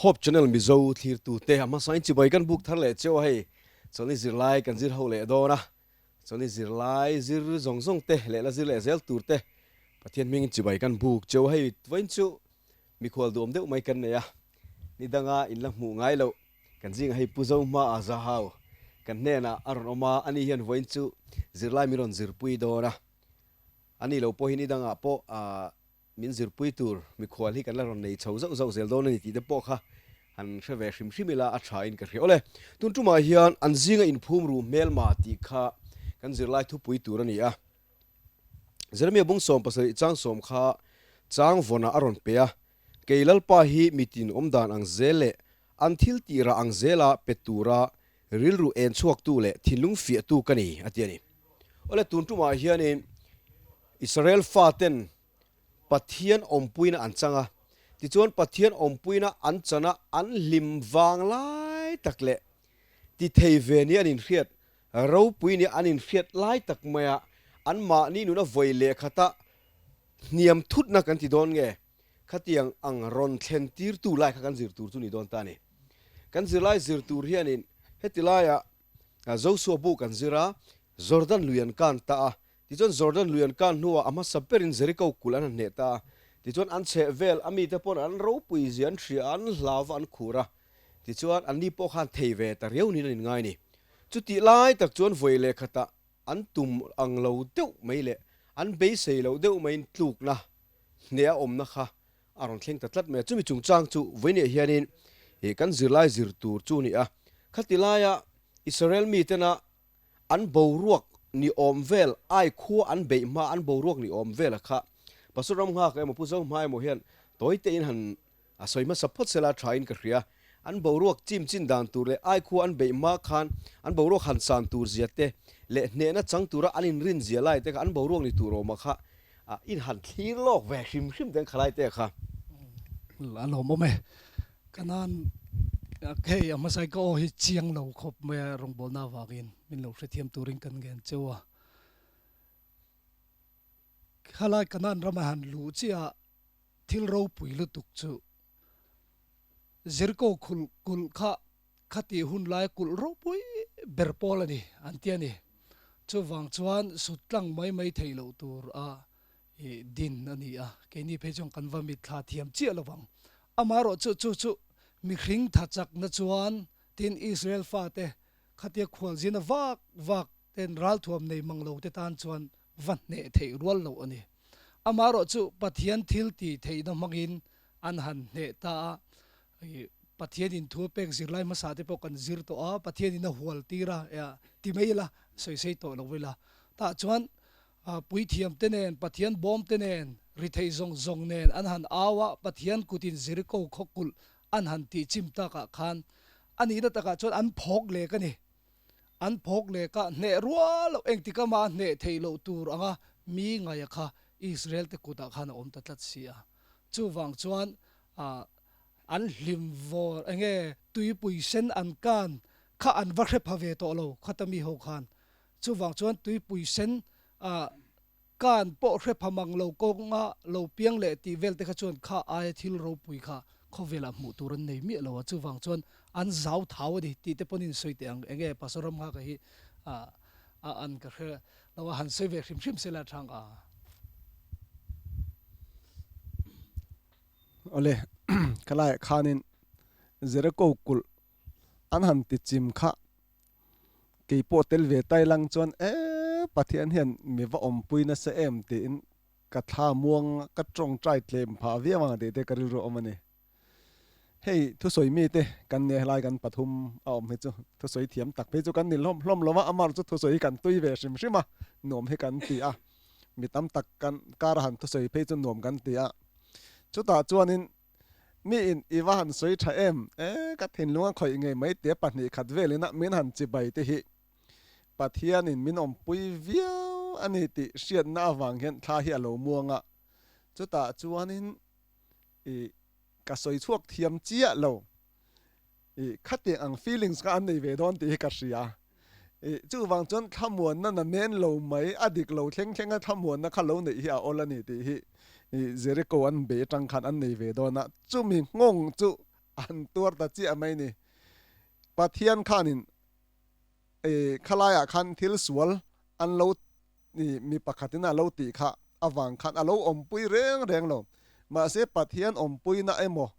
Hope Channel Mizo thlirtute a hmasain chibai kan buk thar leh cheu a hei chawlhni zirlai kan zir ho leh dawn a, chawlhni zirlai zir zawng zawng te leh la zir leh zel tur te Pathian hmingin chibai kan buk cheu a hei vawiin chu mikhual duhawm deuh mai kan nei a, ni danga in la hmuh ngai loh kan zingah hei Pu Zohma Zahau kan hnenah a rawn awm a, ani hian vawiin chu zirlai min rawn zirpui dawn a, ani lo pawh hi ni dangah pawh ah Min zirpui tur mikhual hi kan la rawn nei chho zauh zauh zel dawn a ni tih te pawh kha han hre ve hrim hrim ila a tha in ka hria. Awle, tun tumah hian an zinga inphum ru hmelma tih kha kan zirlai thupui tur a ni a. Jeremia bung 70 chang sawm kha chang vawnah a rawn pe a, Kei Lalpa hi mitin awm dan ang zel leh an thil tih rah ang zela pe tura rilru en chhuaktu leh thinlung fiahtu ka ni, a ti a ni. Awle, tun tumah hianin Israel faten Pathian awmpuina an chang a, tichuan Pathian awmpuina an chana an hlim vang lai tak leh ti thei ve nia an inhriat, ropui nia an inhriat lai tak maia anmahni nuna vawi lehkhata hniam thutna kan ti dawn nge? Khatiang ang rawn thlen tirtu lai kha kan zir tur chu ni dawn ta a ni. Kan zirlai zir tur hianin heti laiah Joshua bu kan zir a, Jordan lui an kan ta a, Tichuan Jordan lui an kan hnuah a hmasa berin Jeriko kulh an han hneh ta a. Tichuan an chheh vel a mite pawn an ropui zia an hria a, an hlau va an khur a. Tichuan anni pawh khan thei ve ta riau niin an inngai ni. Chutih lai tak chuan vawi leh khatah an tum ang lo deuh mai leh an beisei loh deuh maiin tlukna hneh a awmna kha a rawn thleng ta tlat mai a. Chumi chungchang chu vawiinah hianin kan zirlai zir tur chu a ni a. Khati laia Israel mitena An boruak ni awm vel, ai khua an beih hma an boruak ni awm vela kha Pastor Ramnghaka emaw Pu Zohma emaw hian tawi tein han a sawi hmasa phawt sela tha in ka hria. An boruak chim chin dan tur leh ai khua an beih hma khan an boruak han san tur zia te leh hnehna chang tura an inrin zia lai te kha an boruak ni tur awma kha in han thlir lawk ve hrim hrim te an khalai te kha. A lawmawm e. Kanan hei a hmasai ka aw hi chiang lo khawp mai a rawngbawlna avangin min lo hrethiam turin kan ngen cheu a. Khalai Kanan rama han luh chiah thil ropui lutuk chu Jericho khulh kulh kha khati hun lai kulh ropui ber pawl a ni an ti a ni. Chuvang chuan sut tlang mai mai theih loh tur a I din a ni a, keini phei chuan kan va mitthla thiam chiah lo vang. Amaherawhchu chu chu mihring tha chakna chuan tin Israel fate khatia khualzina vak vak ten ralthuam nei mang lo te tan chuan va hneh theih rual loh a ni. Amaherawhchu Pathian thil tih theihna hmangin an han hneh ta a, I Pathianin thu a pek zirlai hmasa te pawh kan zir tawh a, Pathianin a hual tir a, ti mai ila, sawi sei tawh lo ila. Tah chuan Puithiam te nen, Pathian bawm te nen, rithei zawng zawng nen an han au a, Pathian kutin Jeriko khaw kulh an han tih chim takah khan a nihna takah chuan an phawk lek a ni. An phawk lek a, hneh rual loh engtik ama hneh theih loh tur anga mi ngaia kha Israel te kutah khan a awm ta tlat si a. Chuvang chuan an hlim vawr enge tuipui sen an kan kha an va hre pha ve tawh lo khata mi ho khan. Chuvang chuan tuipui sen ah kan pawh hre pha mang lo kawnga lo piang leh tih vel te kha chuan kha aia thil ropui kha khawvelah hmuh tur an nei miah lo a, chuvang chuan an zau thau a ni tih te pawn in sawi teh ang. Enge Pastor Ramnghaka hi ah a an ka hre lo a, han sawi ve hrim hrim sela thang a. Awle, khalaiah khanin Jericho kulh an han ti chim kha Kei pawh tel ve tai lang chuan e Pathian hian mi va awmpui nasa em tiin ka thla muang a, ka tawngtai tlem phah viau ang tih te ka rilru a awm a ni. Hei thusawi mite kan nia helai kan pathum a awm hi chu thusawi thiam tak phei chu kan ni hlawm hlawm lo va, amar chu thusawi hi kan tui ve hrim hrim a, nuam hi kan ti a, mi tam tak kan kar a han thusawi phei chu nuam kan ti a. Chutah chuanin Mi in i va han sawi tha em? E, ka thinlung a khawih ngei mai tia 2 khat velin a min han chibai te hi Pathianin min awmpui viau a ni tih hriatna avang hian thla hi a lo muang a, chutah chuanin i ka sawi chhuak thiam chiah lo. I khatiang ang feelings kha an nei ve dawn tih hi ka hria. I chuvang chuan thlamuanna na men lo mai, a dik lo thleng thlenga thlamuanna kha lo neih hi a awl a ni tih hi i Jericho an be atang khan an nei ve dawn a, chumi nghawng chu an tuar ta chiah mai ni. Pathian khanin i khalaiah khan thil sual an lo i mi pakhatin a lo tih kha avang khan a lo awmpui reng reng lo. Mahse Pathian awmpuina emaw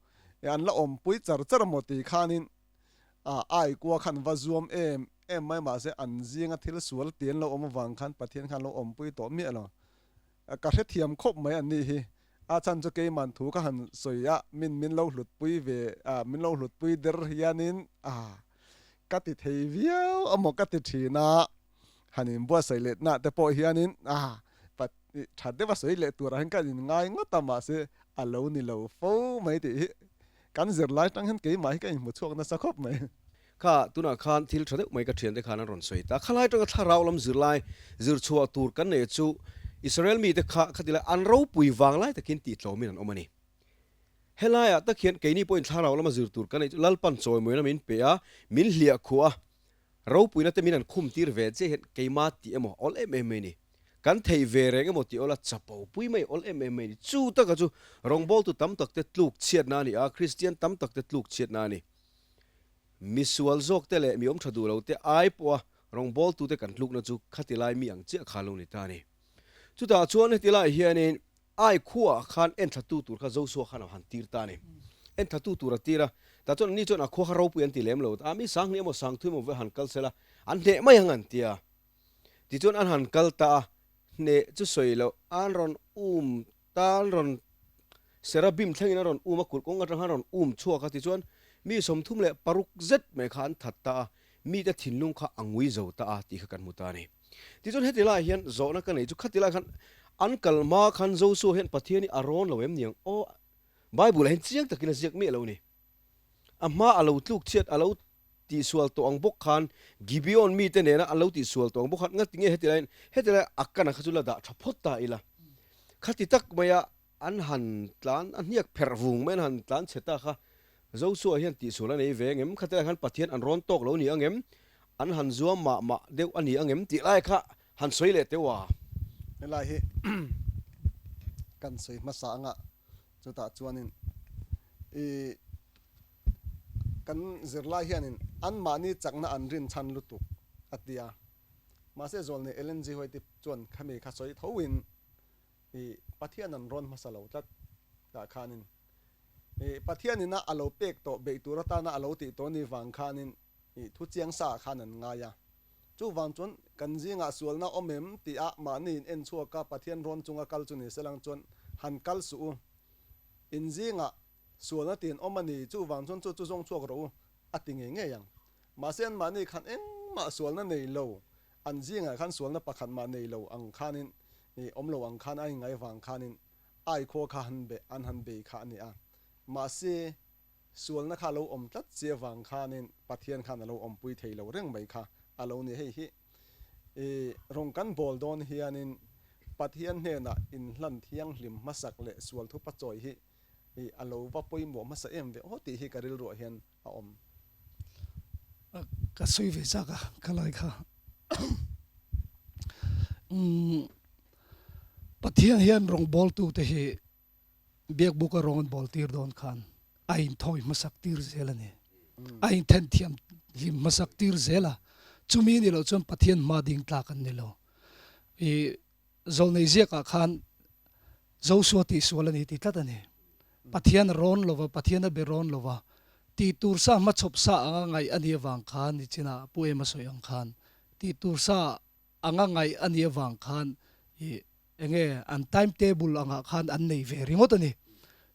an la awmpui char char maw tih khanin a aikua khan va zuam em em mai mahse an zinga thil sual ti an lo awm avang khan Pathian khan a lo awmpui tawh miah lo. Ka hrethiam khawp mai an nih hi. A chhan chu keiman thu ka han sawi a, min min lo hlutpui ve a, min lo hlutpui der hianin a ka ti thei viau amaw ka ti thin a, han inbuatsaih leh nah te pawh hianin a tha deuh a sawi leh turah hian ka inngai ngawt a mahse a lo ni lo fo mai tih hi kan zirlai tang hian keimah hi ka inhmu chhuak nasa khawp mai. Kha tunah khan thil tha deuh mai ka thiante khan an rawn sawi ta. Khalai tanga thlarau lam zirlai zir chhuah tur kan nei chu Israel mite kha khati lai an ropui vang lai takin tih tlawmin an awm a ni. Helaiah tak hian keini pawhin thlarau lama zir tur kan nei chu Lalpan chawimawina min pe a, min hliah khuh a, ropuina te min han khum tir ve chiah hian keima tih emaw awl em em mai a ni. Kan theih ve reng emaw tih awla chapo pui mai awl em em mai a ni. Chu taka chu rawngbawltu tam tak te tluk chhiatna a ni a, Kristian tam tak te tluk chhiatna a ni. Misual zawkte leh mi awm tha duh lote ai pawha rawngbawltute kan tlukna chu khati lai mi ang chiah kha lo ni ta a ni. Chutah chuan heti lai hianin Ai khuaah khan enthlatu tur kha Joshua khan a han tir ta a ni. Enthlatu tur a tir a, tah chuan anni chuan a khua kha ropui an ti lem lo a, mi Sanghnih emaw Sangthu emaw ve han kal sela an hneh mai ang an ti a. Tichuan an han kal ta a, hneh chu sawi loh an rawn um ta an rawn Serabim thlengin a rawn um a, kulh kawng atang khan a rawn um chhuak a, tichuan mi 36 zet mai kha an that ta a, mite thinlung kha a ngui zo ta a tih kha kan hmu ta a ni. Tichuan heti laiah hian zawhna ka nei chu khati laiah khan an kal hma khan Joshua hian Pathian hi a rawn lo em niang aw, Bible ah hian chiang takin a ziak miah lo a ni. A hma a lo tluk chhiat a lo tihsual tawh ang bawk khan Gibeon mite nena an lo tihsual tawh ang bawk khan ngati nge heti laiin heti laiah Akana kha chu la dah tha phawt ta ila. Khati tak maia an han tlan a hniak pherh vung mai an han tlan chhe ta kha Joshua hian tihsual a nei ve angem? Khati lai khan Pathian an rawn tawk lo ni angem? An han zuam mah mah deuh a ni angem tih lai kha han sawi leh teuh a. Helai hi kan sawi hmasa anga chutah chuanin i kan zirlai hianin anmahni chakna an rinchhan lutuk a ti a. Mahse zawlnei Ellen G. White chuan khami kha sawi thoin i Pathian an rawn hmasa lo tlat tah khanin i Pathian ina a lo pek tawh beih tur atana a lo tih tawh ni vang khanin i thu chiang sa ah khan an ngai a. Chuvang chuan kan zingah sualna awm em tih ah mahni in en chhuak a Pathian rawn chunga kal chu ni selang chuan han kal suh u. In zingah sualna tin awm a ni chuvang chuan chu chu zawng chhuak rawh u a ti ngei ngei ang. Mahse anmahni khan engmah sualna nei lo an zingah khan sualna pakhat mah nei lo ang khanin i awm lo ang khan a inngai vang khanin ai khua kha han be an han bei kha a ni a. Mahse sualna kha a lo awm tlat che vang khanin Pathian khan a lo awmpui thei lo reng mai kha a lo ni. Hei hi i rawng kan bawl dawn hianin Pathian hnenah inhlan thianghlim hmasak leh sual thupa chawi hi i a lo va pawimawh hmasa em ve aw tih hi ka rilruah hian a awm. Ka sawi ve chak a ka lai kha. Pathian hian rawngbawltute hi biakbuka rawng an bawl tir dawn khan a inthawi hmasak tir zel a ni. A inthen thiam hlim hmasak tir zel a, chumi ni loh chuan Pathian hma ding tlak an ni lo. I Zawlnei ziakah khan Joshua tihsual a ni ti tlat a ni. Pathian a rawn lova, Pathian a be rawn lova, tih tur sa hmachhawp sa anga ngaih a nih avang khan nichinah Pu Ema sawi ang khan tih tur sa anga ngaih a nih avang khan ih enge an time table angah khan an nei ve ringawt a ni.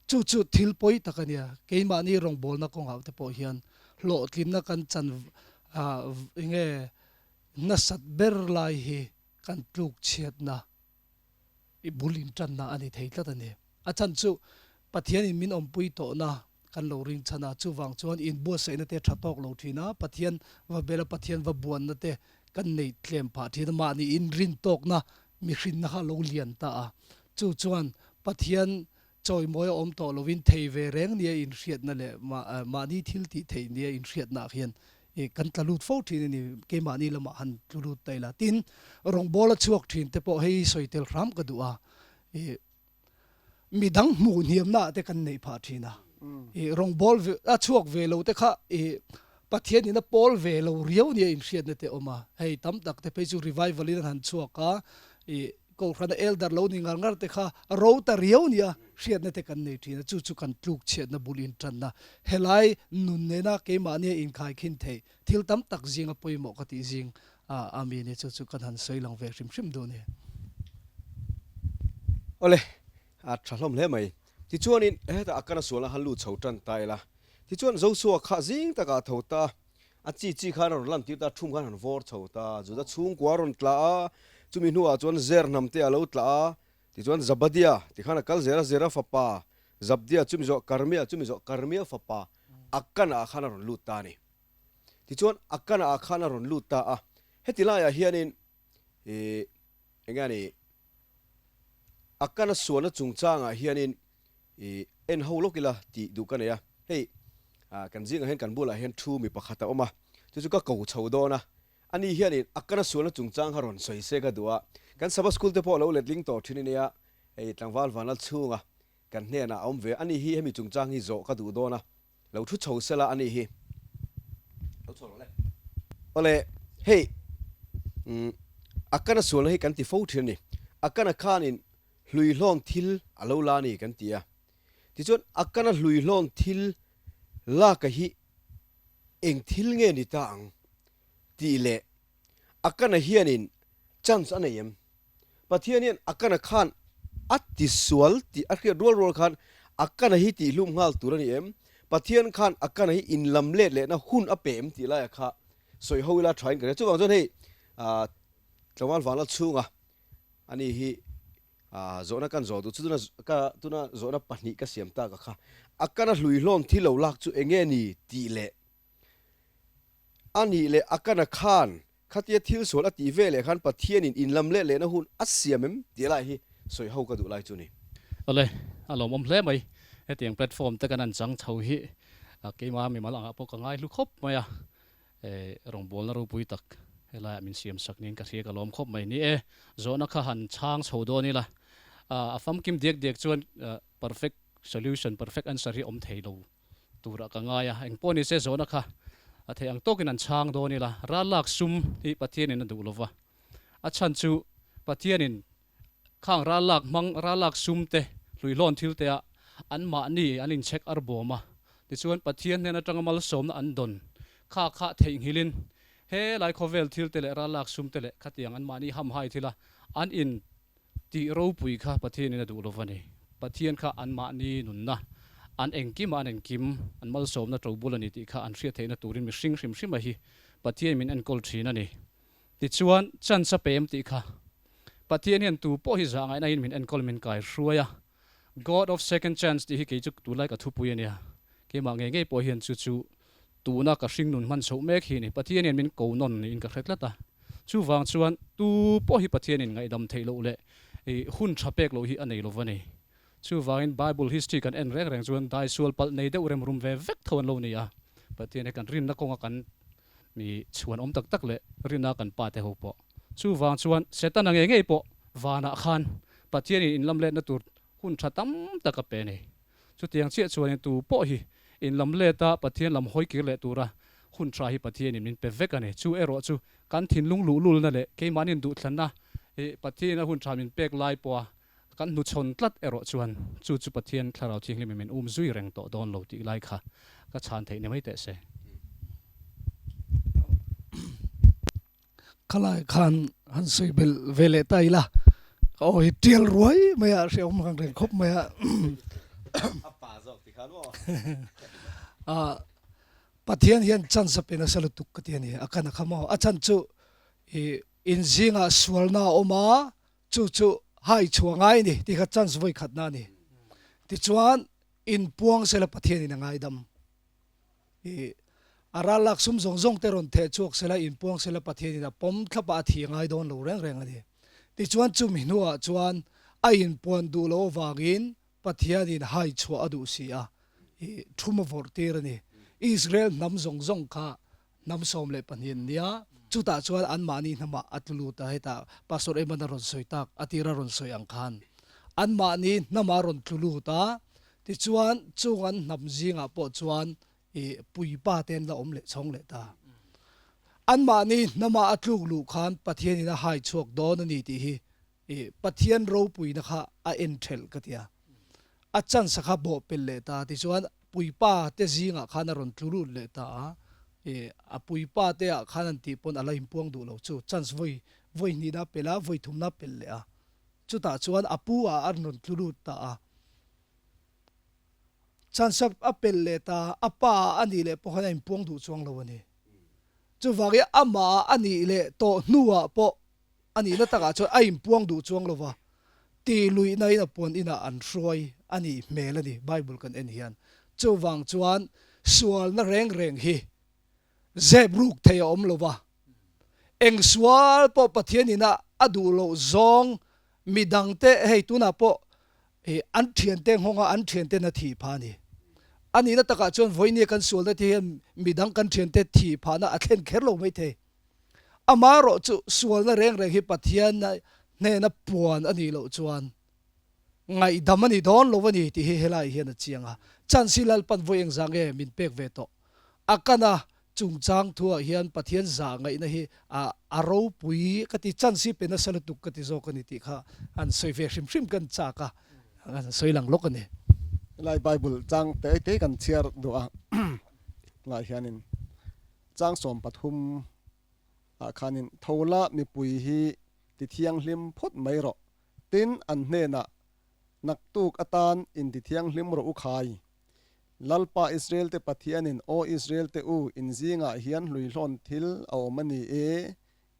Chu chu thil pawi tak a nia. Keimahni rawngbawlna kawngah te pawh hian hlawhtlinna kan chan enge nasat ber lai hi kan tluk chhiatna i bul intanna a ni thei tlat a ni. A chhan chu Pathianin min awmpui tawhna kan lo ring chhan a, chuvang chuan inbuatsaihna te tha tawk lo thin a, Pathian va bela Pathian va buanna te kan nei tlem phah thin a, mahni inrin tawkna mihrinna kha a lo lian ta a, chu chuan Pathian Chawimawi a awm tawh lovin thei ve reng nia inhriatna leh mahni thil tih theih nia inhriatnaah hian kan tla lut fo thin a ni. Keimahni lamah han tlu lut ta ila. Tin, rawngbawla chhuak thin te pawh hei sawi tel hram ka duh a, midang hmuh hniamnaah te kan neih phah thin a. I rawngbawl ve a chhuak ve lo te kha i Pathian in a pawl ve lo riau nia inhriatna te awm a. Hei tam tak te phei chu revival in an han chhuak a, i Kohhrana elder lo ni ngar ngar te kha ro ta riau nia hriatna te kan nei thin a, chu chu kan tluk chhiatna bul intanna helai nun nena keimahnia inkhaikhin theih thil tam tak zinga pawimawh ka tih zing a mi ni chu chu kan han sawi lang ve hrim hrim duh a ni. Awle, a tha hlawm hle mai. Tichuanin hetah a kana sualna han lut chho tan ta ila. Tichuan Joshua kha zing takah a tho ta, a chi chi khan a rawn lan tir ta, thum khan han vawr chho ta, Juda chhungkua a rawn tla a, chumi hnuah chuan Zer hnam te a lo tla a, tichuan Zabadia tikhan a kal zel a, Zera fapa Zabdia chumi zawh Karmia chumi zawh Karmia fapa Akana ah khan a rawn lut ta a ni. Tichuan Akana ah khan a rawn lut ta a, heti laiah hianin ih eng nge ni Akana sualna chungchangah hianin ih en ho lawk ila tih duh ka nei a, hei kan zingah hian kan bulah hian thu mi pakhat a awm a, chu chu ka ko chho dawn a, ani hianin Akana sualna chungchang kha rawn sawi se ka duh a, kan Sabbath School te pawh lo letling tawh thin a nia, hei tlangval vanlal chhunga kan hnenah a awm ve, ani hi hemi chungchang hi zawh ka duh dawn a. Lo thu chho sela a nih hi. Lo chho rawh le. Awle, hei umm Akana sualna hi kan ti fo thin a ni. Akana khanin hluihlawn thil a lo la a ni kan ti a. Tichuan Akana hluihlawn thil laka hi eng thil nge ni ta ang tih leh Akana hianin chance a nei em? Pathian hian Akana khan a tisual tih a hriat rual rual khan Akana hi tihhlum nghal tur a ni em? Pathian khan Akana hi inlam let lehna hun a pe em tih laia kha sawi ho ila thain ka hria. Chuvang chuan hei tlangval vanlal chhunga ani hi zawhna kan zawh duh chu tuna ka tuna zawhna pahnih ka siam tak a kha Akana hluihlawn thi lo lak chu enge ni tih leh A nih leh Akana khan khatia thil sual a tih ve leh khan Pathianin inlam leh lehna hun a siam em tih lai hi sawi ho ka duh lai chu ni. Awle, a lawmawm hle mai. Hetiang platform te kan han chang chho hi keimah mimal angah pawh ka ngai hlu khawp mai a, rawngbawlna ropui tak helaiah min siam sak niin ka hria ka lawm khawp mai. Ni e, zawhna kha han chhang chho dawn ila, a famkim diak diak chuan perfect solution, perfect answer hi awm thei lo turah ka ngai a, engpawh ni se zawhna kha a theih ang tawkin an chhang dawn ila, ral lak sum hi Pathianin a duh lova, a chhan chu Pathianin khang ral lak hmang, ral lak sum te, hluihlawn thil te ah anmahni an inchhek ar bawm a, tichuan Pathian hnen atanga malsawmna an dawn kha kha theihnghilhin he lai khawvel thil te leh ral lak sum te leh khatiang anmahni hamhai thila an in Tih ropui kha Pathianin a duh lo va ni. Pathian kha anmahni nunna, an engkimah an engkim, an malsawmna to bul a ni tih kha an hriat theihna turin mihring hrim hrima hi Pathian min enkawl thin a ni. Tichuan, chance a pe em tih kha Pathian hian tu pawh hi zah ngaihna in min enkawl min kai hruai a. God of second chance tih hi kei chu tunlai ka thupui a nia. Keimah ngei ngei pawh hian chu chu Tuna ka hringnun hman chhoh mek hi ni. Pathianin min ko nawn niin ka hre tlat a. Chuvang chuan tu pawh hi Pathianin ngaihdam theih loh leh hun tha pek loh hi a nei lo va ni. Chuvangin Bible history kan en reng reng chuan daisual palh nei deuh rem rum ve vek tho an lo ni a. Pathian hi kan rinna kawnga kan mi chhuan awm tak tak leh rinna kan pa te ho pawh. Chuvang chuan Setana ngei ngei pawh vanah khan Pathianin inlamletna tur hun tha tam tak a pe a ni. Chutiang chiah chuanin tu pawh hi in lam let a Pathian lam hawi kir leh tura hun tha hi Pathianin min pe vek a ni. Chu erawh chu kan thinlung luhlulna leh keimahnin duhthlanna hi Pathianin a hun tha min pek lai pawha kan hnuchhawn tlat erawh chuan chu chu Pathian Thlarau Thianghlimin min um zui reng tawh dawn lo tih lai kha ka chhan theih ni mai teh se. Khalai khan han sawi belh ve leh ta ila, ka aw hi tial ruai mai a, hrehawm rang reng khawp mai a. Pathian hian chance a pe nasa lutuk ka ti a ni, a kan a kham aw. A chhan chu i inzingah sualna a awm a, chu chu hai chhuah ngai a ni tih kha chance vawi khatna a ni. Tichuan inpuang sela Pathianin a ngaidam. I a ral lak sum zawng zawng te rawn theh chhuak sela, inpuang sela Pathianin a pawm thlap a, a thi ngai dawn lo reng reng a ni. Tichuan chumi hnuah chuan a inpuan duh loh avangin Pathianin hai chhuah a duh si a, i thum a vawrh tir a ni. Israel hnam zawng zawng kha hnam 12 an nia, chutah chuan anmahni hnamah a tlu lut a, hetah Pastor Eman a rawn sawi tak, a tira rawn sawi ang khan anmahni hnamah a rawn tlu lut a. Tichuan, chung an hnam zingah pawh chuan i puipa te an la awm leh chhawng leh ta. Anmahni hnama a tluk luh khan Pathianin a hai chhuak dawn a ni tih hi i Pathian ropuina kha a en thelh ka ti a. A chance a kha bawh pel leh ta. Tichuan, puipa te zingah khan a rawn tlu lut leh ta a. I a puipa te ah khan an tih pawn a la inpuang duh lo chu chance vawi vawi hnihna a pel a, vawi thumna a pel leh a. Chutah chuan a pu ah a rawn tlu lut ta a. Chance a pel leh ta, a pa a nih leh pawh khan a inpuang duh chuang lo a ni. Chuvangin amah a nih leh tawh hnuah pawh a nihna takah chuan a inpuang duh chuang lo va, tih luihnain a puan inah an hruai a nih hmel a ni Bible kan en hian. Chuvang chuan sualna reng reng hi Zep ruk thei a awm lo va, eng sual pawh Pathian ina a duh loh zawng mi dangte hei tunah pawh an thiante nghawnga an thianten a thih phah a ni. A nihna takah chuan vawinia kan sualna te hian mi dang kan thiante thih phahna a thlen kher lo mai thei. Amaherawhchu sualna reng reng hi Pathian hnena puan a nih loh chuan ngaihdam a ni dawn lo a ni tih hi helai hian a chiang a. Chance hi Lalpan vawi engzah nge min pek ve tawh? A kana chungchang thuah hian Pathian zah ngaihna hi a a ropui ka ti, chance hi pe nasa lutuk ka ti zawk a ni tih kha han sawi ve hrim hrim kan chak a, han sawi lang lawk a ni. Helai Bible chang te te kan chhiar duh a, tunah hianin chang 13 ah khanin tho la mipui hi ti thianghlim phawt mai rawh, tin an hnenah naktuk atan inti thianghlim rawh u khai. Lalpa Israel-te Pathianin, Aw Israel-te u, in zingah hian hluihlawn thil a awm a ni e,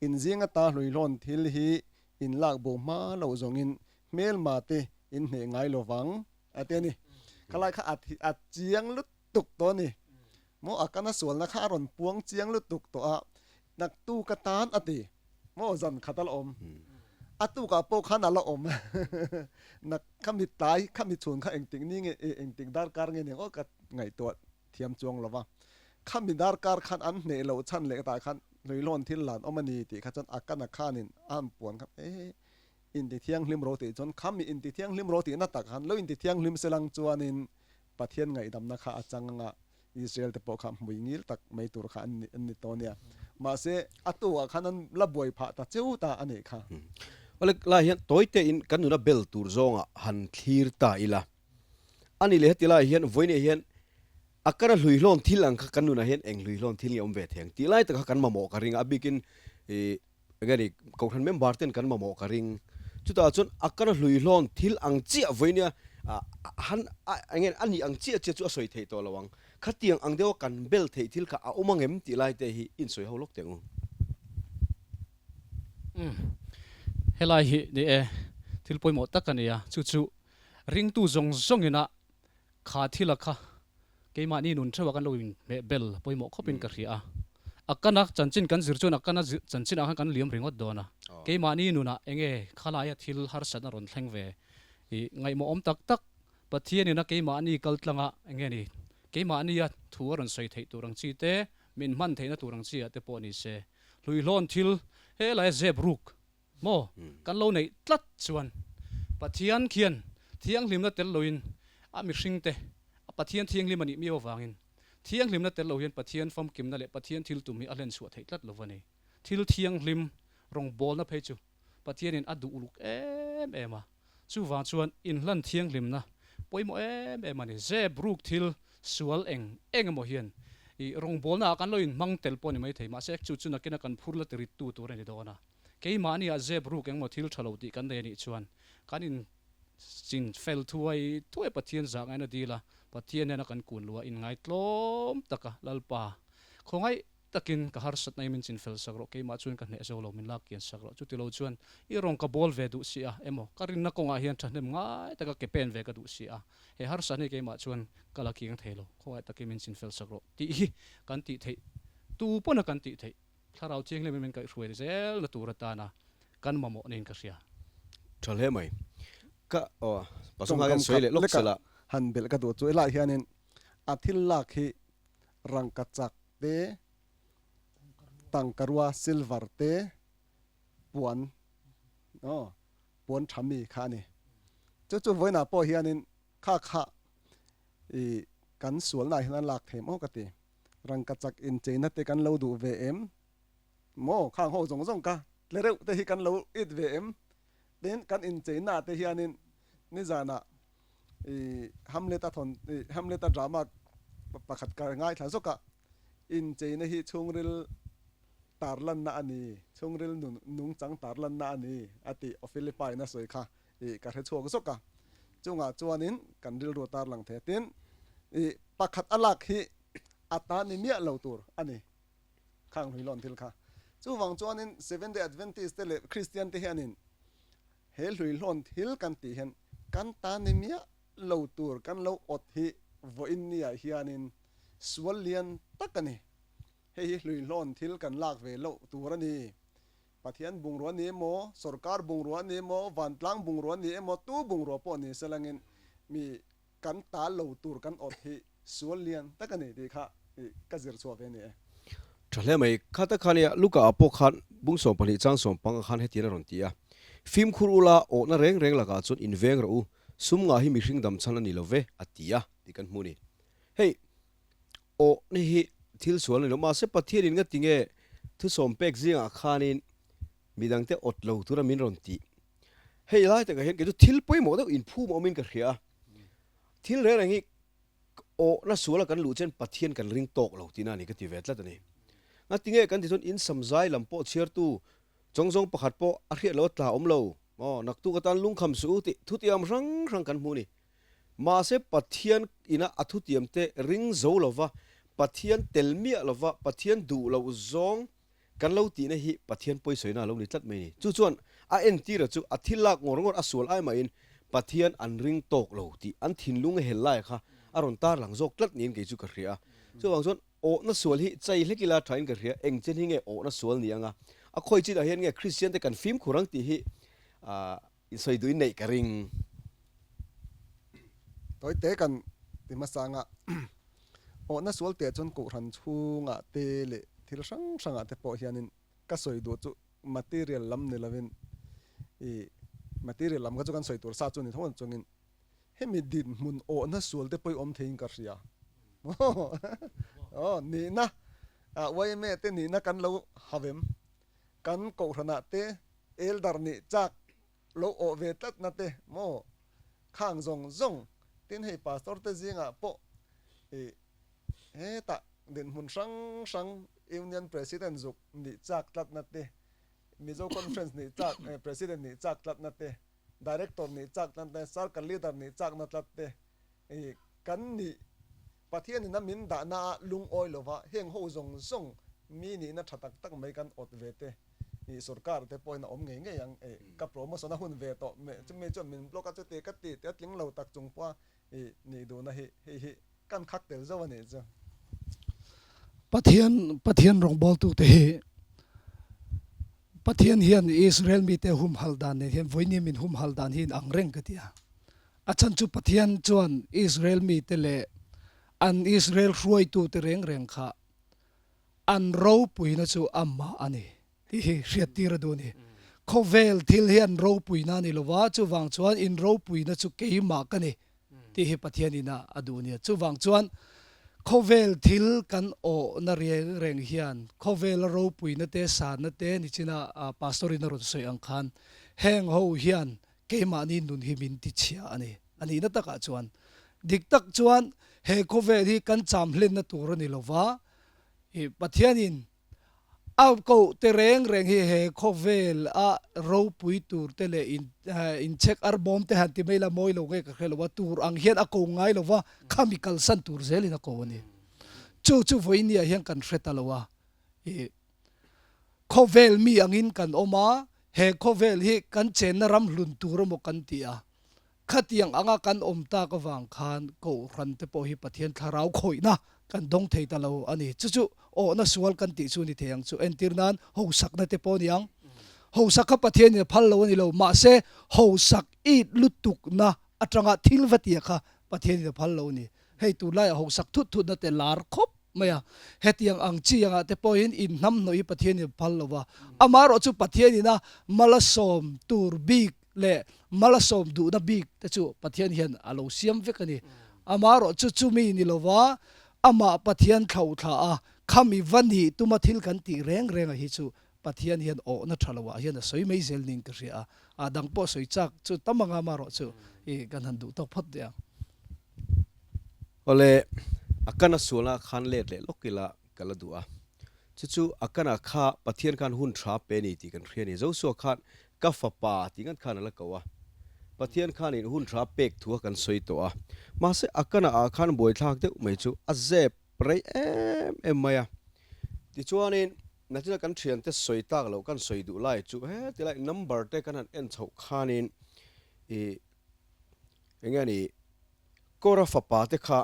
in zing ata hluihlawn thil hi in lak bo hma loh zawngin hmelma te in hneh ngai lo vang, a ti a ni. Khalai kha a chiang lutuk tawh a ni. Maw a kana sualna kha a rawn puang chiang lutuk tawh a, naktuk atan a ti. Maw zan khat a la awm. A tukah pawh khan a la awm. Nak khami tlai khami chhun kha engtik ni nge engtik darkar nge ni ang aw ka ngaihtuah thiam chuang lo va. Khami darkar khan an hneh loh chhan leh tah khan hluihlawn thil lan awm a ni tih kha chuan a kana khanin a han puan kha e inti thianghlim ro tih chuan khami inti thianghlim ro tihna tak khan lo inti thianghlim selang chuanin Pathian ngaihdamna kha a chang anga Israel te pawh kha hmui ngil tak mai tur kha an ni tawh nia. Mahse, a tukah khan an la buai phah ta cheu ta a nih kha. Awle lai hian tawi tein kan nuna bel tur zawngah han thlir ta ila. A nih leh heti lai hian vawiinah hian a kara hluihlawn thil ang kha kan nunah hian eng hluihlawn thil nge awm ve thei ang tih lai tak kha kan mamawh ka ring a, a bikin ih Enge ni, Kohhran member ten kan mamawh ka ring. Chutah chuan a kar hluihlawn thil ang chiah vawi nia han enge a nih ang chiah chiah chu a sawi theih tawh lo ang. Khatiang ang deuha kan bel theih thil kha a awm angem tih lai te hi insawi ho lawk teh ang u. Umm, helai hi ni e, thil pawimawh tak a ni a, chu chu ringtu zawng zawngin a Kha thila kha keimahni nun theuha kan lo inhmeh bel pawimawh khawpin ka hria a. A kana chanchin kan zir chuan a kana chanchin ah khan kan liam ringawt dawn a. Keimahni nunah enge khalaia thil harsatna rawn thleng ve i ngaihmawh awm tak tak Pathianin a keimahni kal tlanga enge ni keimahnia thu a rawn sawi theih tur ang chi te, min hman theihna tur ang chi ah te pawh ni se hluihlawn thil helaia zep ruk Maw? Kan lo neih tlat chuan Pathian khian thianghlimna tel loin a mihringte a Pathian thianghlim a nih miau avangin thianghlimna tel lo hian Pathian famkimna leh Pathian thil tum hi a hlen chhuah theih tlat lo va ni. Thil thianghlim rawngbawlna phei chu Pathianin a duh uluk em em a. Chuvang chuan inhlan thianghlimna pawimawh em em a ni. Zep ruk thil sual eng eng emaw hian i rawngbawlna ah kan lo inhmang tel pawh a ni maithei. Mahse chu chu nakina kan phur la tirittu tur a ni dawn a. Keimahni ah zep ruk engmaw thil tha lo tih kan nei a nih chuan kan in chin fel thuai thuai Pathian zah ngaina dil a, Pathian hnena kan kun luh a inngaitlawm tak a, Lalpa, khawngaih takin ka harsatna hi min chin fel sak rawh, keimah chuan ka hneh zo lo, min lak kian sak rawh, chuti lo chuan i rawn ka bawl ve duh si a, emaw ka rinna kawngah hian thahnem ngai taka ke pen ve ka duh si a, he harsatna hi keimah chuan ka la kiang thei lo, khawngaih takin min chin fel sak rawh tih hi kan tih theih, tu pawn a kan tih theih. Thlarau Thianghlim in min kaihhruai zel na tur atana kan mamawh niin ka hria. Tha hle mai. Ka aw pasal nghak hian sawi leh lawk sela. Han belh ka duh chu helaiah hianin a thil lak hi rangkachak te, tangkarua silver te, puan aw puan tha mi kha a ni. Chu chu vawiinah pawh hianin kha kha. I kan sualnaah hian a lak thei maw ka ti. Rangkachak incheina te kan lo duh ve em maw? Khang ho zawng zawng kha tle reuh te hi kan lo it ve em? Tin, kan incheina te hianin nizanah i Hamlet-a thawn i Hamlet-a drama pakhat ka ngaithla zawk a, incheina hi chhungril tarlanna a ni, chhungril nun nungchang tarlanna a ni a tih Ophilipa-in a sawi kha. Ih ka hre chhuak zawk a, chungah chuanin kan rilru a tarlang thei a, tin ih pakhat a lak hi a ta ni miah lo tur a ni khang hluihlawn thil kha. Chuvang chuanin Seventh Day Adventist te leh Kristian te hianin he hluihlawn thil kan tih hian kan ta ni miah lo tur kan lo awt hi vawiin niah hianin sual lian tak a ni. Hei hi hluihlawn thil kan lak ve loh tur a ni. Pathian bungrua ni emaw, sorkar bungrua ni emaw, vantlang bungrua ni emaw, tu bungrua pawh ni selangin mi kan ta lo tur kan awt hi sual lian tak a ni tih kha ka zir chhuah ve a ni e. Tha hle mai, khata khan ia Luka ah pawh khan bung 12 chang sawmpang ah khan hetiang a rawn ti a, Fimkhur ula awhna reng reng lakah chuan inveng rawh u, sum ngah hi mihring dam chhan a ni lo ve, a ti a tih kan hmu a ni. Hei. Aw ni hi thil sual a ni lo. Mahse Pathianin nga tinge thusawm pek zingah khanin midangte awt lo tura min rawn tih. Hei lai takah hian kei chu thil pawimawh deuh inphum awmin ka hria a. Thil reng reng hi awhna suala kan luh chuan Pathian kan ring tawk lo tihna a ni ka ti ve tlat a ni. Nga tinge kan ti chuan in samzai lam pawh chhiartu chawngzawng pakhat pawh a hriat lo a tla awm lo. Aw naktuk atan lungkham suh u tih thutiam hrang hrang kan hmu a ni. Mahse, Pathian ina a thutiamte ring zo lova, Pathian tel miah lova, Pathian duh loh zawng kan lo tihna hi Pathian pawisawiina a lo ni tlat mai a ni. Chu chuan a entira chu a thil lak ngawr ngawr a sual ai mahin Pathian an ring tawk lo tih an thinlung hel lai kha a rawn tarlang zawk tlat niin kei chu ka hria a. Chuvang chuan awhna sual hi chai hlek ila thain ka hria, eng chen hi nge awhna sual ni anga a khawi chinah hian nge Kristiante kan fimkhur ang tih hi I sawi duhin neih ka ring. Tawite kan ti hmasa anga awhna sual teh chuan kohhran chhungah te leh thil hrang hrangah te pawh hianin ka sawi duh chu material lam ni lovin i material lam kha chu kan sawi tur sa chu ni tho ang chungin hemi dinhmun awhna sual te pawh i awm theiin ka hria. Aw nihna yma te nihna kan lo havem kan kohhranah te Elder nih chak lo awh ve tlat na te maw khang zawng zawng tin hei pastor te zingah pawh ih hetah dinhmun hrang hrang Union President zuk nih chak tlat na te Mizo Conference nih chak President nih chak tlat na te Director nih chak tlat na te Circle Leader nih chak na tlat te ih kan nih Pathianin a min dahna a lungawi lova heng ho zawng zawng mi nihna tha tak tak mai kan awt ve te ih sorkar te pawhin a awm ngei ngei ang ih ka promotion a hun ve tawh meh chumi chuan min block a chuti ka ti tia tling lo tak chung pawha ih nih duhna hi hei hi kan khak tel zo a nih chu. Pathian Pathian rawngbawltute hi Pathian hian Israel mite humhalh dan nen hian vawiin hi min humhalh dan hi inang reng ka ti a. A chhan chu Pathian chuan Israel mite leh an Israel hruaitute reng reng kha an ropuina chu amah a ni tih hi hriattir a duh a ni. Khawvel thil hi an ropuina a ni lo va, chuvang chuan in ropuina chu keimah ka ni tih hi Pathianin a a duh a nia. Chuvang chuan khawvel thil kan awhna reng reng hian khawvela ropuina te, sanna te nichina Pastor-in a rawn sawi ang khan heng ho hian Keimahni nun hi min ti chhia a ni. A nihna takah chuan dik tak chuan he khawvel hi kan cham hlenna tur a ni lo va, i Pathianin a koh te reng reng hi he khawvel a ropui tur te leh in inchhek arbawm te han ti mai la mawi lo nge ka hre lo a, tur ang hian a ko ngai lo va, khami kalsan tur zelin a ko a ni. Chu chu vawinia hian kan hre ta lo a, i Khawvel mi angin kan awm a, he khawvel hi kan chenna ram hlun tur emaw kan ti a. Khatiang anga kan awm tak avang khan Kohhran te pawh hi Pathian thlarau khawihna kan dawng thei ta lo a ni. Chu chu awhna sual kan tih chu ni thei ang chu. Entir nan hosakna te pawh a ni ang. Hosak kha Pathianin a phal lo a ni lo, mahse hosak it lutukna atanga thil va tia kha Pathianin a phal lo a ni. Hei tunlaiah hosak thut thutna te lar khawp mai a, hetiang ang chi angah te pawhin in hnamhnawih hi Pathianin a phal lo va, amaherawh chu Pathianin a malasawm tur bik leh malasawm duhna bik te chu Pathian hian a lo siam vek a ni. Amaherawh chu chumi ni lova amah Pathian thlauhthla a, khami va nih tuma thil kan tih reng renga hi chu Pathian hian awhna tha loah hian a sawi mai zel niin ka hria a, a dang pawh sawi chak chu tam anga amaherawh chu i kan han duh tawk phawt teh ang. Awle, a kana sualna khan let leh lawk ila ka la duh a, chu chu a kana kha Pathian khan hun tha pe ni tih kan hria a ni. Joshua khan ka fapa tih ngat khan a la ko a, Pathian khanin hun tha pek thu a kan sawi tawh a, mahse a kana ah khan buaithlak deuh mai chu a zep rei em em mai a, tichuanin Nachina kan thiante sawi tak loh kan sawi duh lai chu heti lai number te kan han en chhoh khanin ih eng nge ni Kora fapa te kha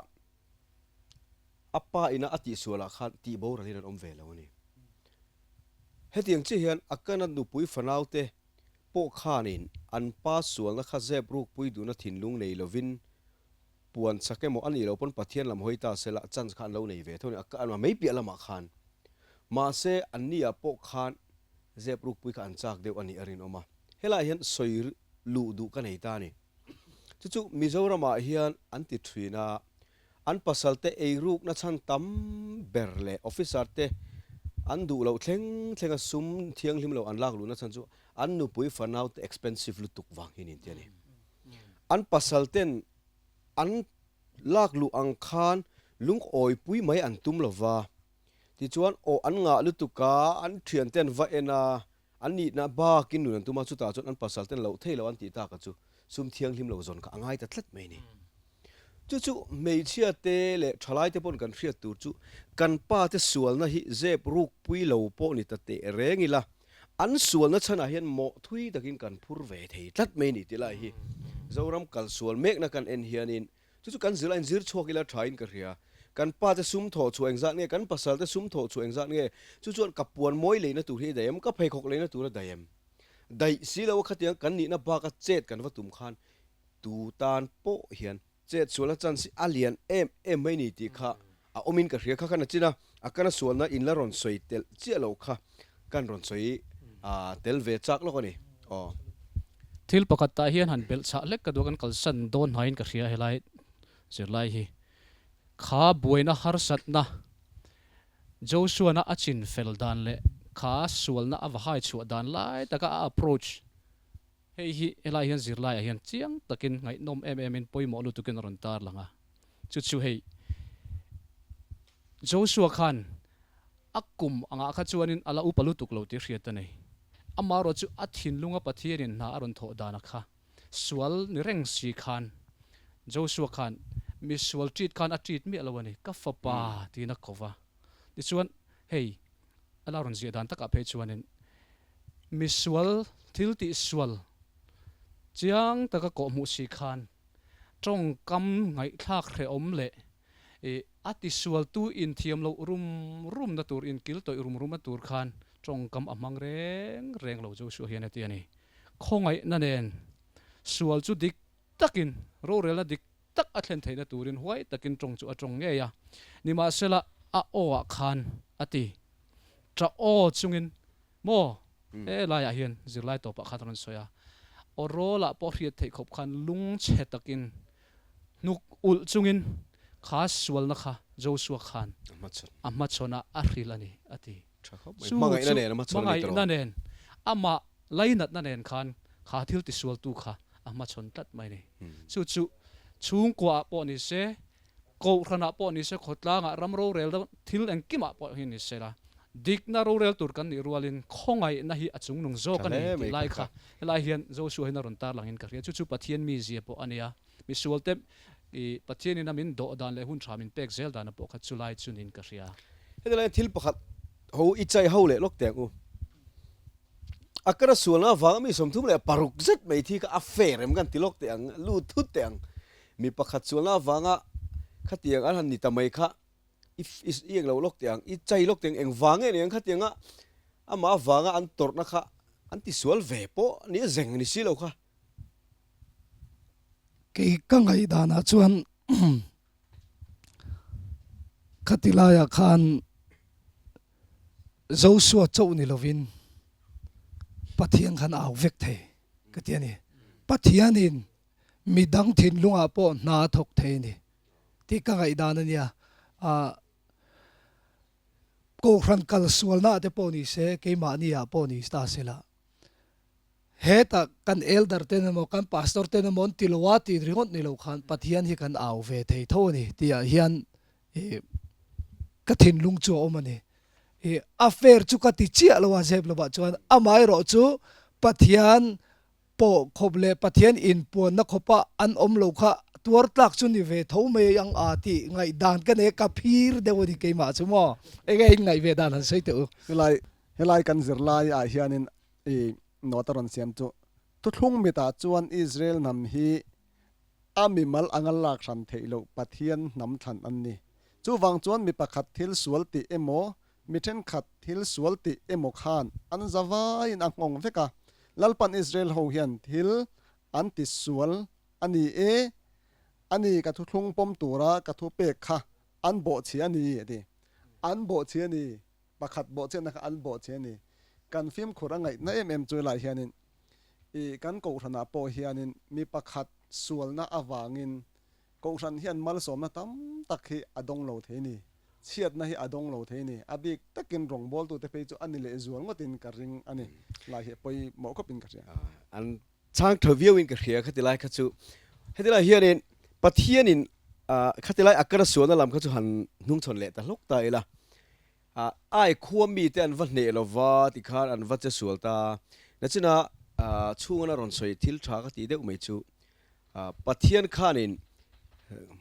a pa ina a tihsualah khan tih boralin an awm ve lo a ni. Hetiang chiah hian a kana nupui fanau te pawh khanin an pa sualna kha zep rukpui duhna thinlung nei lovin puan chak emaw a nih loh pawn Pathian lam hawi ta sela chance kha an lo nei ve tho a ni, a mei piah lamah khan. Mahse, an ni ah pawh khan zep rukpui kha an chak deuh a nih a rinawm a, helaiah hian sawi luh duh ka nei ta a ni. Chu chu Mizoramah hian an ti thin a, an pasal te eirukna chhan tam ber leh officer te an duh loh thleng thleng a sum thianghlim lo an lak luhna chhan chu an nupui fanau te expensive lutuk vang hi niin ti a ni. An pasal ten an lak luh ang khan lungawipui mai an tum lo va, tichuan aw an ngah lutuk a, an thian ten va en a, an nihna bakin nun an tum a, chutah chuan an pasal ten loh thei lo an tih tak a chu sum thianghlim lo zawn kha a ngai ta tlat mai a ni. Chu chu hmeichhia te leh thalai te pawn kan hriat tur chu kan pa te sualna hi zep rukpui lo pawh ni ta teh reng ila, An sualna chhanah hian mawh thui takin kan phur ve thei tlat mai ni tih lai hi Zoram kal sual mekna kan en hianin chu chu kan zir a inzir chhuak ila thain ka hria. Kan pa te sum thawh chhuah engzat nge, kan pasal te sum thawh chhuah engzat nge, chu chuan ka puan mawi leina tur hi a daih em, ka pheikhawk leina tur a daih em? Daih si lo a khatiang kan nihna baka chet kan va tum khan tu tan pawh hian Chet sualna chance hi a lian em em mai ni tih kha a awmin ka hria kha khan a chin a, a kana sualna in la rawn sawi telh chiah lo kha kan rawn sawi tel ve chak lawk a ni aw. Thil pakhat tah hian han belh chhah hlek ka duh a, kan kalsan dawn hnaiin ka hria helai zirlai hi. Kha buaina harsatna Joshua-na a chin fel dan leh kha sualna a va hai chhuah dan lai taka a approach Hei hi helai hian zirlaiah hian chiang takin ngaihnawm em emin pawimawh lutukin a rawn tar lang a. Chu chu hei Joshua khan a kum angah kha chuanin a la upa lutuk lo tih hriat a nei. Amaherawh chu a thinlunga Pathianin hna a rawn thawh dana kha sual ni reng si khan Joshua khan misual treat khan a treat miah lo a ni, ka fapa tiin a ko va. Tichuan hei a la rawn ziah dan takah phei chuanin Misual thil tih sual chiang taka kawhhmuh si khan tawngkam ngaihthlak hrehawm leh ih a tisualtu inthiam loh rum rumna tur, inkil tawih rum rumna tur khan tawngkam a hmang reng reng lo Joshua hian a ti a ni. Khawngaihna nen sual chu dik takin rorelna dik tak a thlen theihna turin huai takin tawng chu a tawng ngei a, nimahsela a aw ah khan a ti. Tah aw chungin maw he laiah hian zirlai tawpah khan a rawn sawi a, aw rawlah pawh hriat theih khawp khan lungchhe takin hnuk ulh chungin kha sualna kha Joshua khan a hmachhawnah a hrilh a ni a ti. Chu chu hmangaihna nen amah lainatna nen khan kha thil tisualtu kha a hmachhawn tlat mai a ni. Chu chu chhungkuaah pawh ni se, Kohhranah pawh ni se, khawtlangah ram rorel deuh thil engkimah pawh hi ni se la, dikna rorel tur kan nih rualin khawngaihna hi a chungnung zawk a ni tih lai kha helai hian Joshua hian a rawn tarlangin ka hria. Chu chu Pathian mizia pawh a nia. Misual te i Pathianin a min dawh dan leh hun tha min pek zel dana pawh kha chulai chu niin ka hria. Heti laiin thil pakhat ho i chai ho leh lawk teh ang u. A kara sualna avanga mi 36 zet mai thi kha a fair em kan ti lawk teh ang, lut thut teh ang. Mi pakhat sualna avanga khatiang an han ni ta mai kha i i englo lawk teh ang, i chai lawk teh ang, engvang nge ni ang khatianga amah avanga an tawrhna kha an ti sual ve pawh ni a zeng ni si lo kha. Kei ka ngaihdanah chuan khati laiah khan Joshua chauh ni lovin Pathian khan a au vek thei ka ti a ni. Pathianin midang thinlungah pawh hna a thawk thei a ni. tih ka ngaihdan a nia. Ahh Kohhran kal sualna te pawh ni se, keimahni ah pawh ni ta se la, hetah kan elder ten emaw kan pastor ten emaw an ti lo a tih ringawt ni lo khan Pathian hi kan au ve thei tho a ni tih ah hian ih ka thinlung chu a awm a ni. Ih a fair chu ka ti chiah lo a zep lovah chuan amaherawh chu Pathian pawh khawp leh Pathian inpuanna khawpa an awm lo kha tuar tlak chu ni ve tho mai ang a tih ngaihdan ka nei a, ka phir deuh a ni keimah chu maw? Enge in ngaih ve dan han sawi teh u. Helai helai kan zirlai ah hianin i note a rawn siam chu thuthlung mitah chuan Israel hnam hi a mimal anga lak hran theih loh Pathian hnam thlan an ni. Chuvang chuan mi pakhat thil sual tih emaw Mi thenkhat thil sual tih emaw khan an za vaiin a nghawng vek a, Lalpan Israel ho hian thil an ti sual a ni e, a ni ka thuthlung pawm tura ka thu pek kha an bawhchhi a ni a ti. An bawhchhi a ni, pakhat bawhchhiatna kha an bawhchhi a ni. Kan fimkhur a ngaihna em em chu helaiah hianin i kan kohhranah pawh hianin mi pakhat sualna avangin Kohhran hian malsawmna tam tak hi a dawng lo thei ni. Chhiatna hi a dawng lo thei ni. A bik takin rawngbawltute phei chu a ni lehzual ngawtin ka ring a ni. Lai hi a pawimawh khawpin ka hria. An chhang tha viauin ka hria khati lai kha chu. Heti lai hianin Pathianin khati lai a kar sualna lam kha chu han hnungchhawn leh ta hlawk ta ila. Ai khua mite an va hneh lova tikhan an va che sual ta. Nachina chhunga rawn sawi thil tha ka tih deuh mai chu Pathian khanin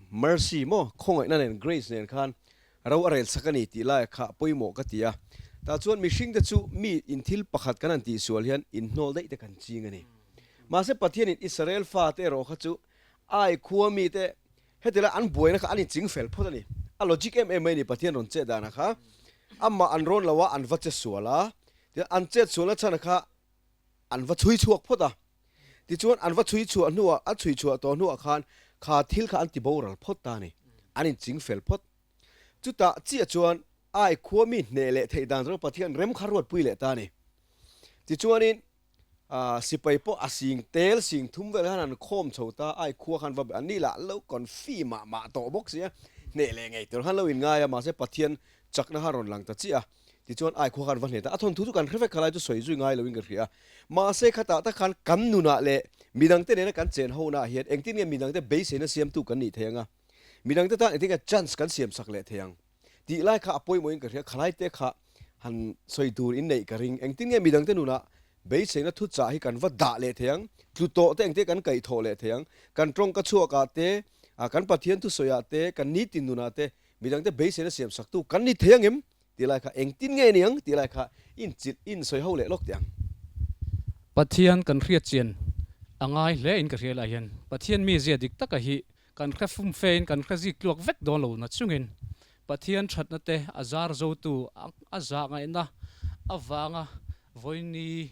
mercy maw khawngaihna nen grace nen khan ro a rel sak a ni tih lai kha pawimawh ka ti a. Tah chuan mihring te chu mi in thil pakhat kan han tih sual hian inhnawl daih te kan ching a ni. Mahse Pathianin Israel fate erawh kha chu ai khua mite Heti lai an buaina kha an inching fel phawt a ni. A logic em em mai a ni Pathian rawn chet danah kha. Amah an rawn lo a, an va che sual a. Tichuan an chet sualna chhan kha an va chhui chhuak phawt a. Tichuan an va chhui chhuah hnuah, an chhui chhuah tawh hnuah khan kha thil kha an ti boral phawt ta a ni. An inching fel phawt. Chutah chiah chuan ai khua mi hneh leh theih dan zawng Pathian rem kha ruatpui leh ta a ni. Tichuanin Sipai pawh a sing tel sing thum vel khan an khawm chho ta, ai khua khan va an ni lah an lo confi mah mah tawh bawk si a, hneh leh ngei tur khan lo in ngai a, mahse Pathian chakna khan rawn lang ta chiah a, tichuan ai khua khan va hneh ta, a thawnthu chu kan hre vek kha lai chu sawi zui ngai loin ka hria a, mahse khatah tak khan kan nunah leh midangte nena kan chen hona ah hian engtin nge midangte beiseina siamtu kan nih thei ang a, midangte tan engtin nge chance kan siam sak leh thei ang. Tih lai kha a pawimawhin ka hria, khalai te kha han sawi tur in neih ka ring. Engtin nge midangte nunah beiseina thuchah hi kan va dah leh thei ang, tlu tawh te engte kan kaih thawh leh thei ang, kan tawngka chhuakah te, kan Pathian thusawiah te, kan nitin nunah te midangte beiseina siam saktu kan ni thei ang em? Tih lai kha engtin nge ni ang tih lai kha inchilh in sawi ho leh lawk teh ang. Pathian kan hriat chian a ngai hle in ka hria lai hian Pathian mizia dik taka hi Kan hre fum fein kan hre zik tluak vek dawn lo na chungin Pathian thatna te a zar zotu a zah ngaihna avanga vawiini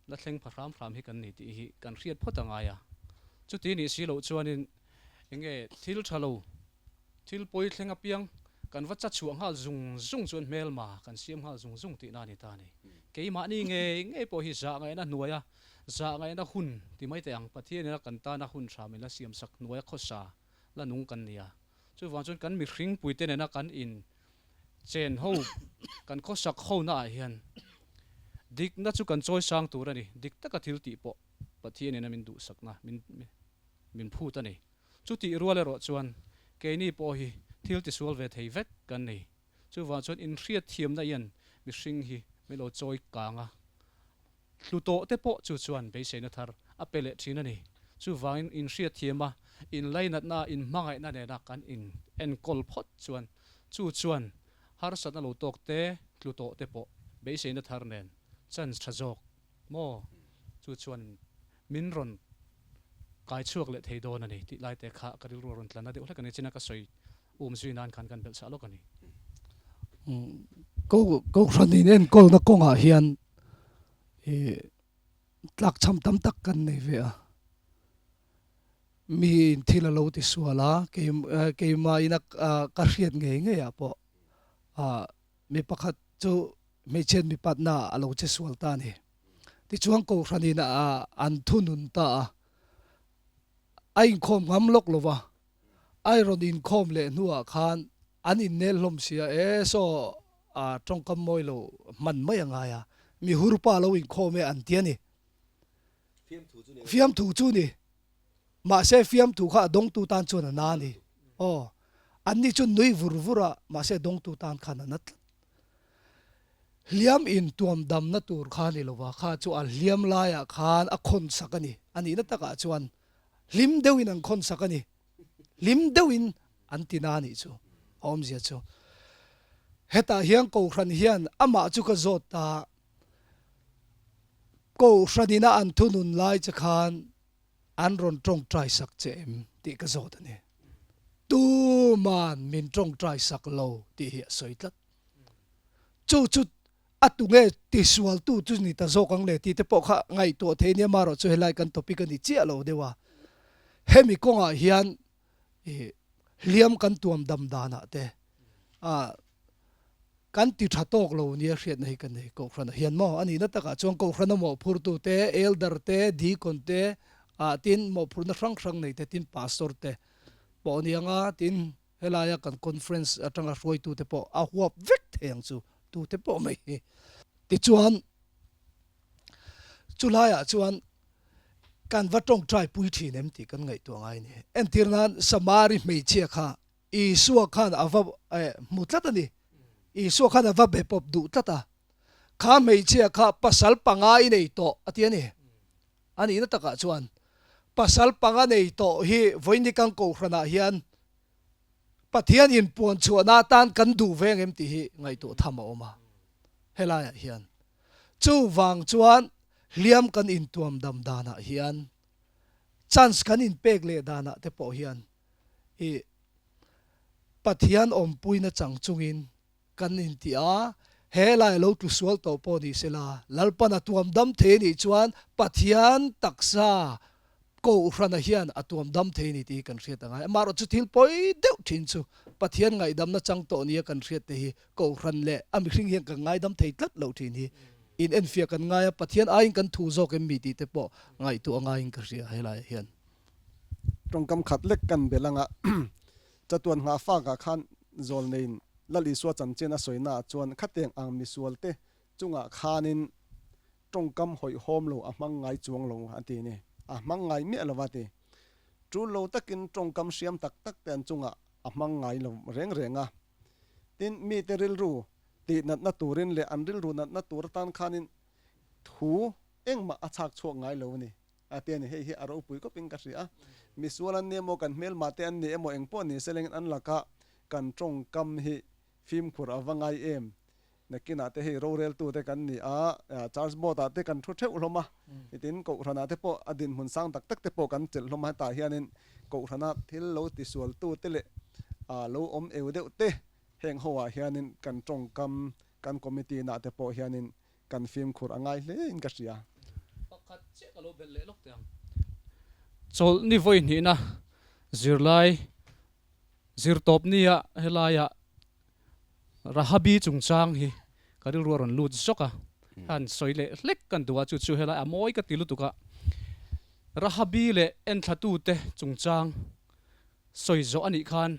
la thleng pha hram hram hi kan ni tih hi kan hriat phawt a ngai a. Chuti nih si loh chuanin enge thil tha lo, thil pawi thleng apiang kan va chachhuah nghal zung zung chuan hmelma kan siam nghal zung zung tihna a ni ta a ni. Keimahni ngei ngei pawh hi zah ngaihna hnuaia Zah ngaihna hun ti mai teh ang, Pathian ina kan tana hun hram ila siamsak hnuaia khawsa la nung kan ni a. Chuvang chuan kan mihring puite nena kan in chen ho, kan khawsak ho naah hian dikna chu kan chawi sang tur a ni. Dik taka thil tih pawh Pathian ina min duhsakna min min phut a ni. Chutih rual erawh chuan keini pawh hi thil tisual ve thei vek kan ni. Chuvang chuan inhriatthiamna hian mihring hi min lo chawi kang a. Hlu tawh te pawh chu chuan beiseina thar a pe leh thin a ni. Chuvangin inhriatthiam a, inlainatna, inhmangaihna nena kan in enkawl phawt chuan chu chuan harsatna lo tawk te, tlu tawh te pawh beiseina thar nen chance tha zawk maw? Chu chuan min rawn kai chhuak leh thei dawn a ni tih lai te kha ka rilru a rawn tlan a deuh hlek a ni. China ka sawi um zui nan khan kan belh chah lawk a ni. Kohhran in enkawlna kawngah hian ih tlakchham tam tak kan nei ve a, mi in thil a lo ti sual a, keimah ina ka hriat ngei ngei ah pawh ah mi pakhat chu hmeichhiat mipatna a lo che sual ta a ni. Tichuan kohhran in an thunun ta a, a inkhawm ngam lawk lo va. A rawn inkhawm leh hnuah khan an innel hlawm sia e, saw a tawngkam mawi lo hman mai a ngai a, mi hurpa lo inkhawm e an ti a ni. Fiamthu chu ni. Mahse fiamthu kha a dawngtu tan chuan a na a ni. Aw, anni chu nui vur vur a, mahse a dawngtu tan khan a na tlat. Hliam intuam damna tur kha a ni lo va, kha chu a hliam laiah khan a khawn sak a ni. A nihna takah chuan hlim deuhin an khawn sak a ni. Hlim deuhin an ti na a nih chu a awmzia chu. Hetah hian Kohhran hian amah chu ka zawt ta, Kohhran ina an thunun lai che khan an rawn tawngtai sak che em tih ka zawt a ni. Tuman min tawngtai sak lo tih hi a sawi tlat. Chu chu a tunge tisualtu chu ni ta zawk ang le tih te pawh kha ngaihtuah thei nia marawh chu helai kan topic a ni chiah lo deuh a. Hemi kawngah hian ih hliam kan tuam dam danah te ah kan ti tha tawk lo nia hriatna hi ka nei Kohhranah hian maw a nihna takah chuan Kohhrana mawhphurtu te, elder te, deacon te ah tin mawhphurhna hrang hrang nei te tin pastor te pawh a ni ang a tin Helaia kan conference atanga hruaitute pawh a huap vek thei ang chu tute pawh mai hi. Tichuan, chulaiah chuan kan va tawngtai pui thin em tih kan ngaihtuah ngai a ni. Entir nan Samari hmeichhia kha Isua khan a va hmu tlat a ni. Isua khan a va be pawp duh tlat a. Kha hmeichhia kha pasal panga i nei tawh a ti a ni. A nihna takah chuan pasal panga nei tawh hi Vawinikang Kohhranah hian Pathian inpuan chhuahna atan kan duh ve ang em tih hi ngaihtuah tham a awm a helaiah hian. Chuvang chuan hliam kan intuam dam danah hian chance kan inpek leh danah te pawh hian i Pathian awmpuina chang chungin Kan inti a, he lai lo tlu sual tawh pawh ni sela, Lalpan a tuam dam thei anih chuan Pathian taksa Kohhrana hian a tuam dam thei a ni tih hi kan hriat a ngai. Amaherawh chu thil pawi deuh thin chu Pathian ngaihdamna chang tawh nia kan hriat te hi Kohhran leh a mihring hian kan ngaidam thei tlat loh thin hi in enfiah kan ngai a, Pathian aiin kan thu zawk em mi tih te pawh ngaihtuah a ngaiin ka hria helaiah hian. Tawngkam khat lek kan belh anga Chatuan nghahfakah khan Zawlneiin Lal Isua chanchin a sawina ah chuan khateng ang misualte chungah khanin tawngkam hawihhawm lo a hmang ngai chuang lo a ti ni. A hmang ngai miah lo a ti. Tul lo takin tawngkam hriam tak tak te an chungah a hmang ngai lo reng reng a. Tin, mite rilru tih natna turin leh an rilru natna tur atan khanin thu engmah a chhak chhuak ngai lo a ni. A ti a ni, hei hi a ropui khawpin ka hria a, misual an ni emaw, kan hmelmah te an ni emaw, eng pawh ni selengin an laka kan tawngkam hi fimkhur a va ngai em? Nakinah te hei roreltu te kan ni a, church board ah te kan thu theuh hlawm a, tin kohhranah te pawh a dinhmun sang tak tak te pawh kan chelh hlawm a, hetah hianin kohhrana thil lo tisualtu te leh lo awm eu deuh te heng ho ah hianin kan tawngkam kan committee nah te pawh hianin Kan fimkhur a ngai hle in ka hria. Pakhat chiah ka lo belh leh lawk teh ang. Chawlh ni vawi hnihna zirlai zir tawp nia helaia Rahabi chungchang hi ka rilru a rawn lut zawk a, han sawi leh hlek kan duh a, chu chu helai a mawi ka ti lutuk a, Rahabi leh enthlatute chungchang sawi zawh a nih khan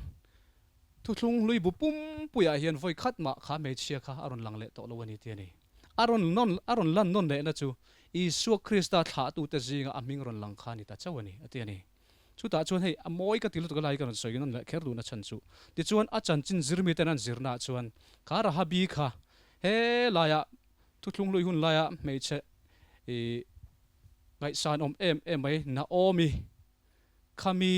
Thuthlung hlui bu pumpuiah hian vawi khat mah kha hmeichhia kha a rawn lang leh tawh lo a ni ti a ni. A rawn nawn a rawn lan nawn lehna chu Isua Krista thlahtute zinga a hming rawn lang kha a ni ta chauh a ni, a ti a ni. Chutah chuan hei a mawi ka ti lutuk a lai ka rawn sawi nawn leh kher duhna chhan chu. Tichuan a chanchin zirmiten an zirnaah chuan kha Rahabi kha he laia thuthlung hlui hun laia hmeichhe ih ngaihsan awm em em mai Naomi khami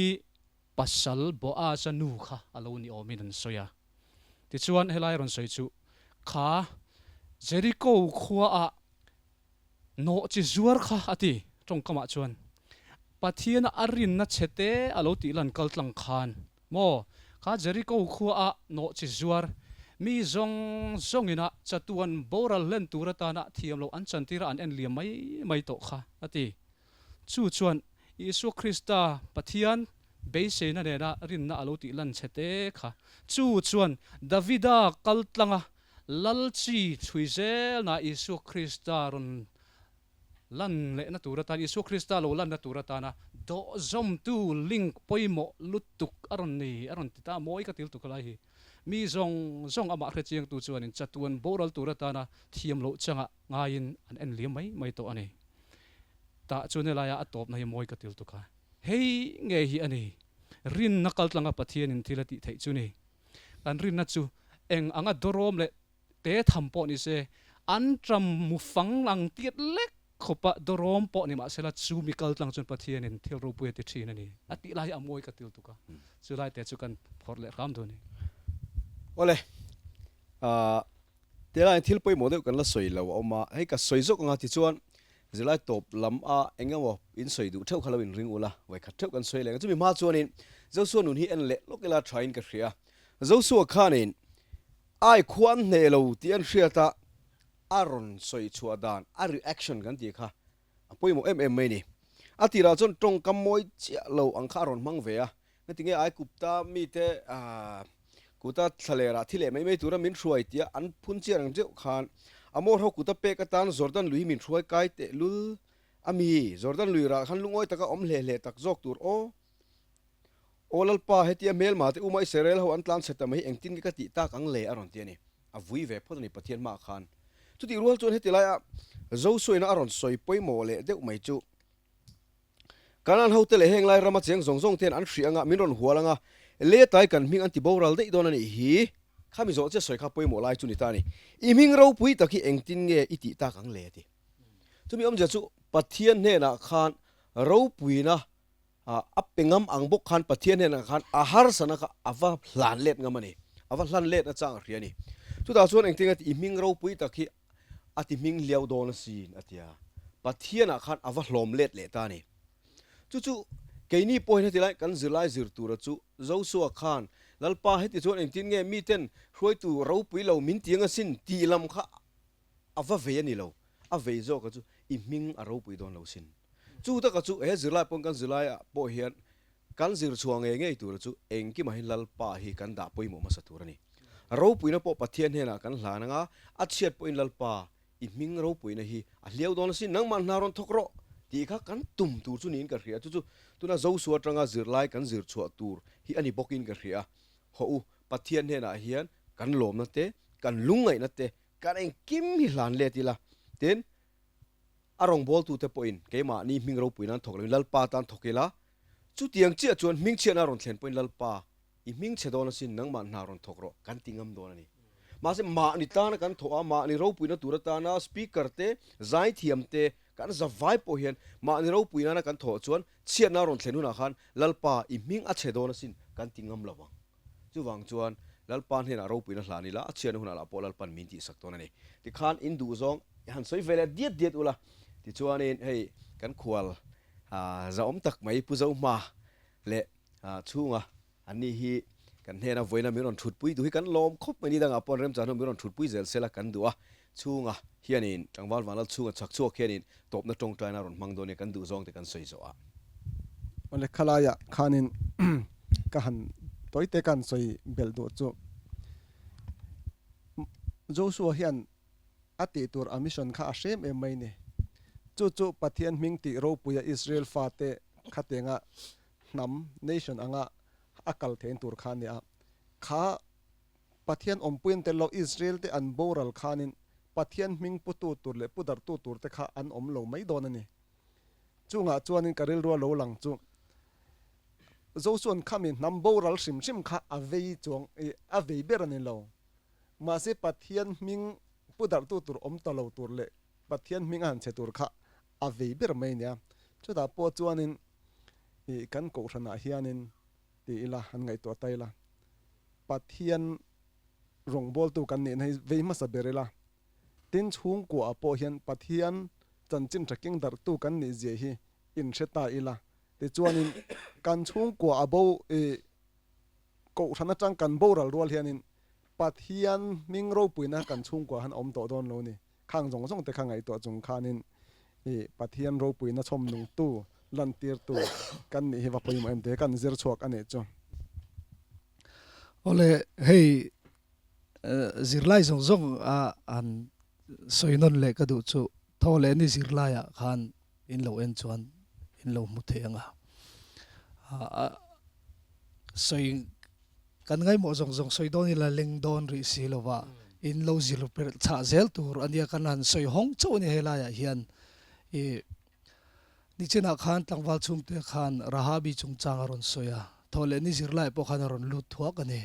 Pasal Boaz-a nu kha a lo ni awmin an sawi a. Tichuan, helai rawn sawi chu, Kha Jeriko khuaah nawh chi zuar kha a ti, tawngkamah chuan. Pathiana a rinna chhe te a lo tih lan kal tlang khan maw, kha Jeriko khuaah nawh chi zuar mi zawng zawngina chatuan boral hlen tur atana thiam loh an chantira an en liam mai mai tawh kha a ti. Chu chuan Isua Krista, Pathian beiseina nena rinna a lo tih lan che te kha. Chu chuan Davida kal tlanga lal chi chhui zelna Isua Krista rawn lan lehna tur atan, Isua Krista lo lanna tur atana Dawh zawmtu link pawimawh lutuk a rawn ni, a rawn ti ta mawi ka til tuk helai hi. Mi zawng zawng amah hrechiangtu chuanin chatuan boral tur atana thiam loh changah ngaiin an en liam mai mai tawh a ni. Tah chuan helaia a tawpna hi mawi ka til tuk a. Hei ngei hi a ni. Rinna kaltlanga Pathianin thil a tih theih chu ni. Kan rinna chu eng anga dawrawm leh te tham pawh ni se, an ṭam mu fang ang tiat lek khawpa dawrawm pawh ni mahsela chu mi kal tlang chuan Pathianin thil ropui a ti ṭhin a ni. A tih lai hi a mawi ka til tuk a, chu lai te chu kan phawrh leh hram dawn a ni. Awle, aah, tilaiin thil pawimawh deuh kan la sawi lo a awm a, hei ka sawi zawk anga tichuan zirlai tawp lam a eng emaw in sawi duh theuh kha lo inring ula, vawikhat theuh kan sawi leh ang. Chumi hma chuanin Joshua nun hi en leh lawk ila thain ka hria. Joshua khanin Ai khua an hneh lo tih an hriat a, a rawn sawi chhuah dan, a reaction kan tih kha a pawimawh em em mai ni. A tirah chuan tawngkam mawi chiah lo ang kha a rawn hmang ve a, ngatinge Aikupta mite kuta thlalerah thi leh mai mai tura min hruai tia an phun chiar ang deuh khan Amor ho kuta pek atan Jordan lui hi min hruai kai teh lul a mi, Jordan lui rah khan lungawi taka awm hle hle tak zawk tur aw. Aw Lalpa, hetia hmelma te Uma Israel ho an tlan chhe ta mai hi engtin nge ka tih tak ang le? a rawn ti a ni. A vui ve phawt a ni Pathian hmaah khan. Chutih rual chuan heti laia Joshua-ina a rawn sawi pawimawh leh deuh mai chu, Kanaan hote leh heng lai rama cheng zawng zawng te'n an hrih anga min rawn hual anga letai kan hming an ti boral daih dawn a nih hi. Khami zawh che sawi kha pawimawh lai chu ni ta a ni. I hming ropui tak hi engtin nge i tih tak ang le? a ti. Chumi awmzia chu Pathian hnenah khan ropuina A pe ngam ang bawk khan Pathian hnenah khan a harsana kha a va hlan let ngam a ni. A va hlan let nachang a hria a ni. Chutah chuan engtin nge i hming ropui tak hi a ti hming hliau dawn asin a ti a. Pathianah khan a va hlawm let leh ta a ni. Chu chu keini pawhin heti lai kan zirlai zir tura chu Joshua khan Lalpa heti chuan engtin nge miten hruaitu ropui lo min ti ang asin tih lam kha A va vei a ni lo, a vei zawka chu i hming a ropui dawn lo sin. Chu taka chu he zirlai pawn kan zirlaiah pawh hian kan zir chhuah ngei ngei tura chu engkimah hi Lalpa hi kan dah pawimawh hmasa tur a ni. Ropuina pawh Pathian hnenah kan hlan anga a chhiat pawhin Lalpa i hming ropuina hi a hliau dawn asin, nangmah hna rawn thawk rawh tih kha kan tum tur chu niin ka hria. Chu chu tuna Joshua atanga zirlai kan zir chhuah tur hi a ni bawkin ka hria. Hawh u, Pathian hnenah hian kan lawmna te, kan lungngaihna te, Kan engkim hi hlan let ila, tin, a rawngbawltute pawhin keimahni hming ropui nan thawk loin Lalpa tan thawk ila, chutiang chiah chuan hmingchhiatna rawn thlen pawhin Lalpa, i hmingchhe dawn asin, nangmah hna rawn thawk rawh kan ti ngam dawn a ni. Mahse, mahni tana kan thawh a, mahni ropuina tur atana speaker te, zaithiam te, kan zavai pawh hian mahni ropui nana kan thawh chuan chhiatna rawn thlen hunah khan Lalpa, i hming a chhe dawn asin kan ti ngam lo vang. Chuvang chuan Lalpa hnenah ropuina hlan ila, a chhiatna hunah lah pawh Lalpan min tihsak dawn a ni. Tikhan in duh zawng i han sawi ve leh diat diat ula, tichuanin hei kan khual zahawm tak mai Pu Zohma leh chhunga an ni hi kan hnena vawiina min rawn thutpui duh hi kan lawm khawp mai ni dangah pawh remchan ho min rawn thutpui zel sela kan duh a, chhunga hianin tlangval vanlal chhunga chhak chhuak hianin tawpna tawngtaina rawn hmang dawn nia kan duh zawng te kan sawi zawh a. Awle khalaiah khanin ka han tawi te ka han sawi belh duh chu Joshua hian a tih tur a mission kha a hrem em mai ni. Chu chu Pathian hming tih ropuia Israel fate khatenga hnam, nation, anga a kal thein tur kha a ni a. Kha Pathian awmpuiin tel lo Israel te an boral khanin Pathian hming putu tur leh pudarhtu tur te kha an awm lo mai dawn a ni. Chungah chuanin ka rilrua lo lang chu Josuan khami hnam boral hrim hrim kha a vei chuang i a vei ber a ni lo. Mahse Pathian hming pudarhtu tur awm ta lo tur leh Pathian hming a han chhe tur kha a vei ber mai a nia. Chutah pawh chuanin i kan kohhranah hianin ti ila han ngaihtuah ta ila. Pathian rawngbawltu kan nihna hi vei hmasa ber ila, tin chhungkuaah pawh hian Pathian chanchin tha keng darhtu kan nih zia hi inhre ta ila, tichuanin kan chhungkua a bo i kohhran atang kan boral rual hianin Pathian hming ropuina kan chhungkua han awm tawh dawn lo ni. Khang zawng zawng te kha ngaihtuah chung khanin i Pathian ropuina chhawm nungtu, lantirtu kan nih hi va pawimawh em te kan zir chhuak a nih chu. Awle hei zirlai zawng zawng a han sawi nawn leh ka duh chu thaw leh ni zirlaiah khan in lo en chuan in lo hmu thei ang a. Sawi kan ngaimawh zawng zawng sawi dawn ila leng dawn rih si lova in lo zir perh chhah zel tur a nia kan han sawi hawng chauh a ni helaiah hian i nichinah khan tlangval chhungte khan Rahabi chungchang a rawn sawi a thawh leh ni zirlai pawh khan a rawn lut thuak a ni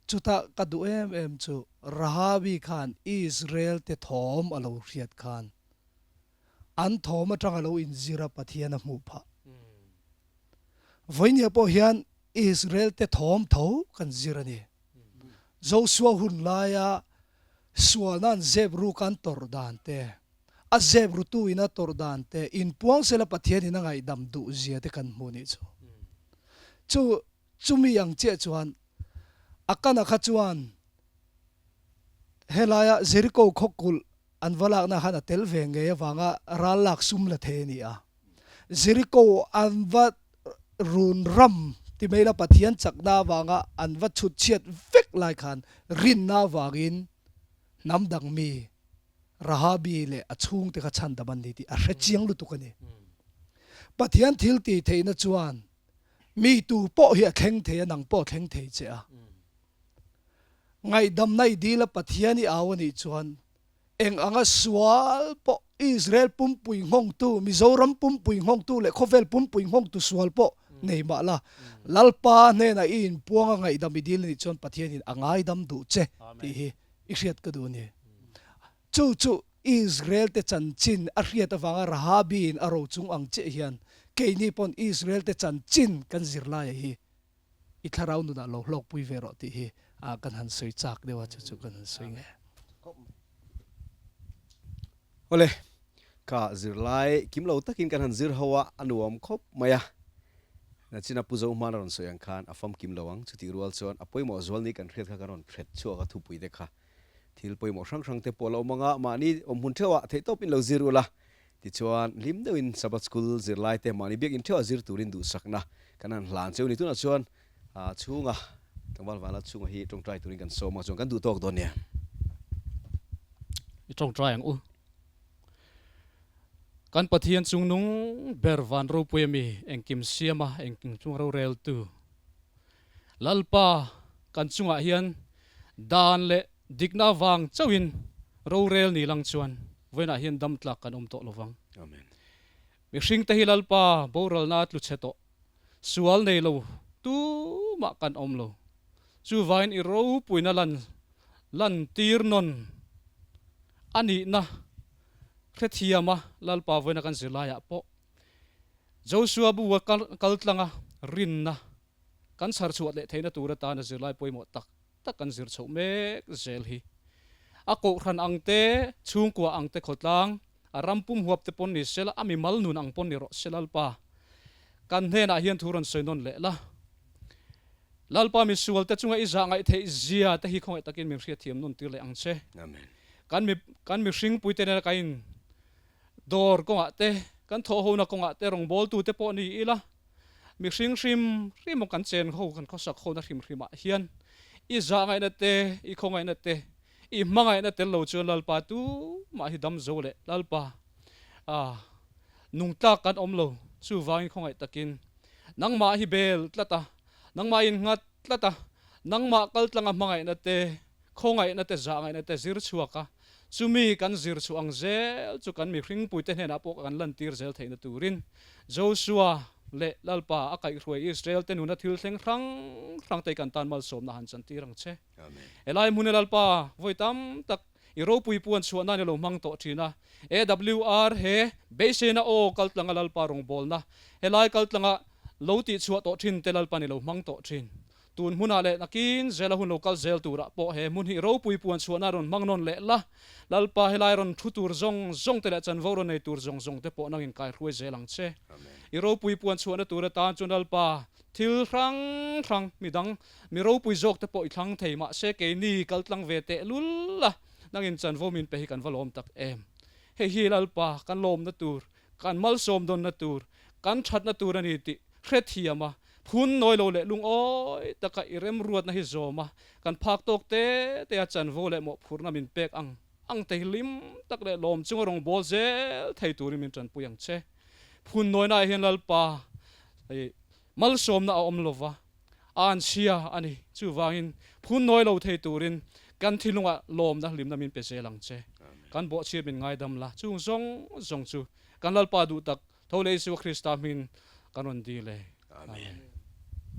chutah ka duh em em chu Rahabi khan Israel te thawm a lo hriat khan an thawm atang a lo inzir a Pathian a hmuh phah. Vawinia pawh hian Israel te thawm tho kan zir a ni. Josua hun laia sualna an zep ruk an tawrh dan te, a zep rutu in a tawrh dan te, inpuang sela Pathian in a ngaihdam duh zia te kan hmuh nih chu. Chu chumi ang chiah chuan Akana kha chuan helaia Jericho khaw kulh An va lakna khan a tel ve ngei avanga ral lak sum la thei a ni a. Jericho an va run ram ti mai la Pathian chakna avanga an va chhut chhiat vek lai khan rinna avangin hnam dang mi Rahabi leh a chhungte kha chhandam an ni tih a hre chiang lutuk a ni. Pathian thil tih theihna chuan mi tu pawh hi a thleng thei a, nang pawh a thleng thei che a. Ngaihdamna i dil a Pathian i au a nih chuan eng anga sual pawh Israel pumpui nghawngtu, Mizoram pumpui nghawngtu leh khawvel pumpui nghawngtu sual pawh nei mah la, Lalpa hnenah i inpuang a ngaihdam i dil a nih chuan Pathianin a ngaidam duh che tih hi i hriat ka duh a ni. Chu chu Israel te chanchin a hriat avanga Rahabi in a rochung ang chiah hian keini pawn Israel te chanchin kan zirlai a hi I thlarau nunah lo hlawkpui ve rawh tih hi kan han sawi chak deuh a, chu chu kan han sawi nge. Awle, ka zirlai kim lo takin kan han zir ho a, a nuam khawp mai a. Nachina Pu Zohmana rawn sawi ang khan a famkim lo ang, chutih rual chuan a pawimawh zual ni kan hriat kha kan rawn hret chhuak a thupui te kha. Thil pawimawh hrang hrang te pawh a lo awm ang a, mahni awmhmun theuhah theihtawpin lo zir ula, Tichuan, hlim deuhin Sabbath School zirlaite mahni biakinn theuha zir turin duhsakna kan han hlan cheu ni. Tunah chuan chhunga tlangval vanla chhunga hi tawngtai turin kan sawm a, chuan kan duh tawk dawn nia. I tawngtai ang u. Kan Pathian chungnung ber van ropui ami engkim siama engkim chung roreltu Lalpa kan chungah hian dan leh Dikna vang chauhin rorel ni lang chuan vawiinah hian dam tlak kan awm tawh lo vang. Amen. Mihringte hi Lalpa boralna a tlu chhe tawh, sual nei lo tumah kan awm lo. Chuvangin i ropuina lan lan tir nawn a nihna hrethiama Lalpa vawiina kan zirlaiah pawh Joshua bu a kal tlanga rinna kan chhar chhuah leh theihna tur atana zirlai pawimawh tak tak kan zir chhoh mek zel hi. A kohhran ang te, chhungkua ang te khawtlang, a ram pum huap te pawn ni sela, a mimal nun ang pawn ni rawh se Lalpa. Kan hnenah hian thu rawn sawi nawn leh la. Lalpa misual te chunga i zah ngaih theih zia te hi khawngaih takin min hriatthiam nawn tir leh ang che. Amen. Kan mi kan mihring puite nena kan in dawr kawngah te, kan thawhhona kawngah te rawngbawltu te pawh ni ila, Mihring hrim hrim kan chen ho kan khawsak hona hrim hrimah hian i zahngaihna te, i khawngaihna te, i hmangaihna tel lo chuan Lalpa tumah hi dam zo leh Lalpa ah nung tlak kan awm lo. Chuvangin khawngaih takin nangmah hi bel tlat a, nangmah innghat tlat a, nangmah kaltlanga hmangaihna te, Khawngaihna te zahngaihna te zir chhuak a, chumi kan zir chhuah ang zel chu kan mihringpuite hnenah pawh kan lantir zel theihna turin Joshua leh Lalpa a kaihhruai Israel te nuna thil thleng hrang hrang te kan tan malsawmna han chantir ang che. Helai hmuna Lalpa vawi tam tak i ropui puan chhuah nan i lo hmang tawh thin a, AWR he beiseina aw kaltlanga Lalpa rawngbawlna helai kaltlanga lo tihchhuah tawh thin te Lalpan i lo hmang tawh thin. Tun hmunah leh nakin zela hun lo kal zel turah pawh he hmun hi ropui puan chhuahna rawn hmang nawn leh la, Lalpa helai rawn thu tur zawng zawng te leh chanvo rawn nei tur zawng zawng te pawh nangin kaihruai zel ang che. I ropui puan chhuahna tur atan chuan Lalpa thil hrang hrang midang mi ropui zawk te pawh i thlang thei mahse keini kal tlang ve teh lul la, nangin chanvo min pe hi kan va lawm tak em. Hei hi Lalpa kan lawmna tur Kan malsawm dawnna tur, kan thatna tur a ni tih hrethiam a, phun nawi lo leh lungawi taka i remruatna hi zawm a, kan phak tawk te te a chanvo leh mawhphurhna min pek ang ang te hi hlim tak leh lawm chunga rawn bawl zel thei turin min tanpui ang che. Phun nawina ah hian Lalpa i. Malsawmna a awm lova, a anchhia a ni. Chuvangin phun nawi lo thei turin kan thinlungah lawmna hlimna min pe zel ang che. Kan bawhchhiat min ngaidam la, chung zawng zawng chu kan Lalpa duh tak tho leh Isua Krista hmingin kan rawn dil e. Amen.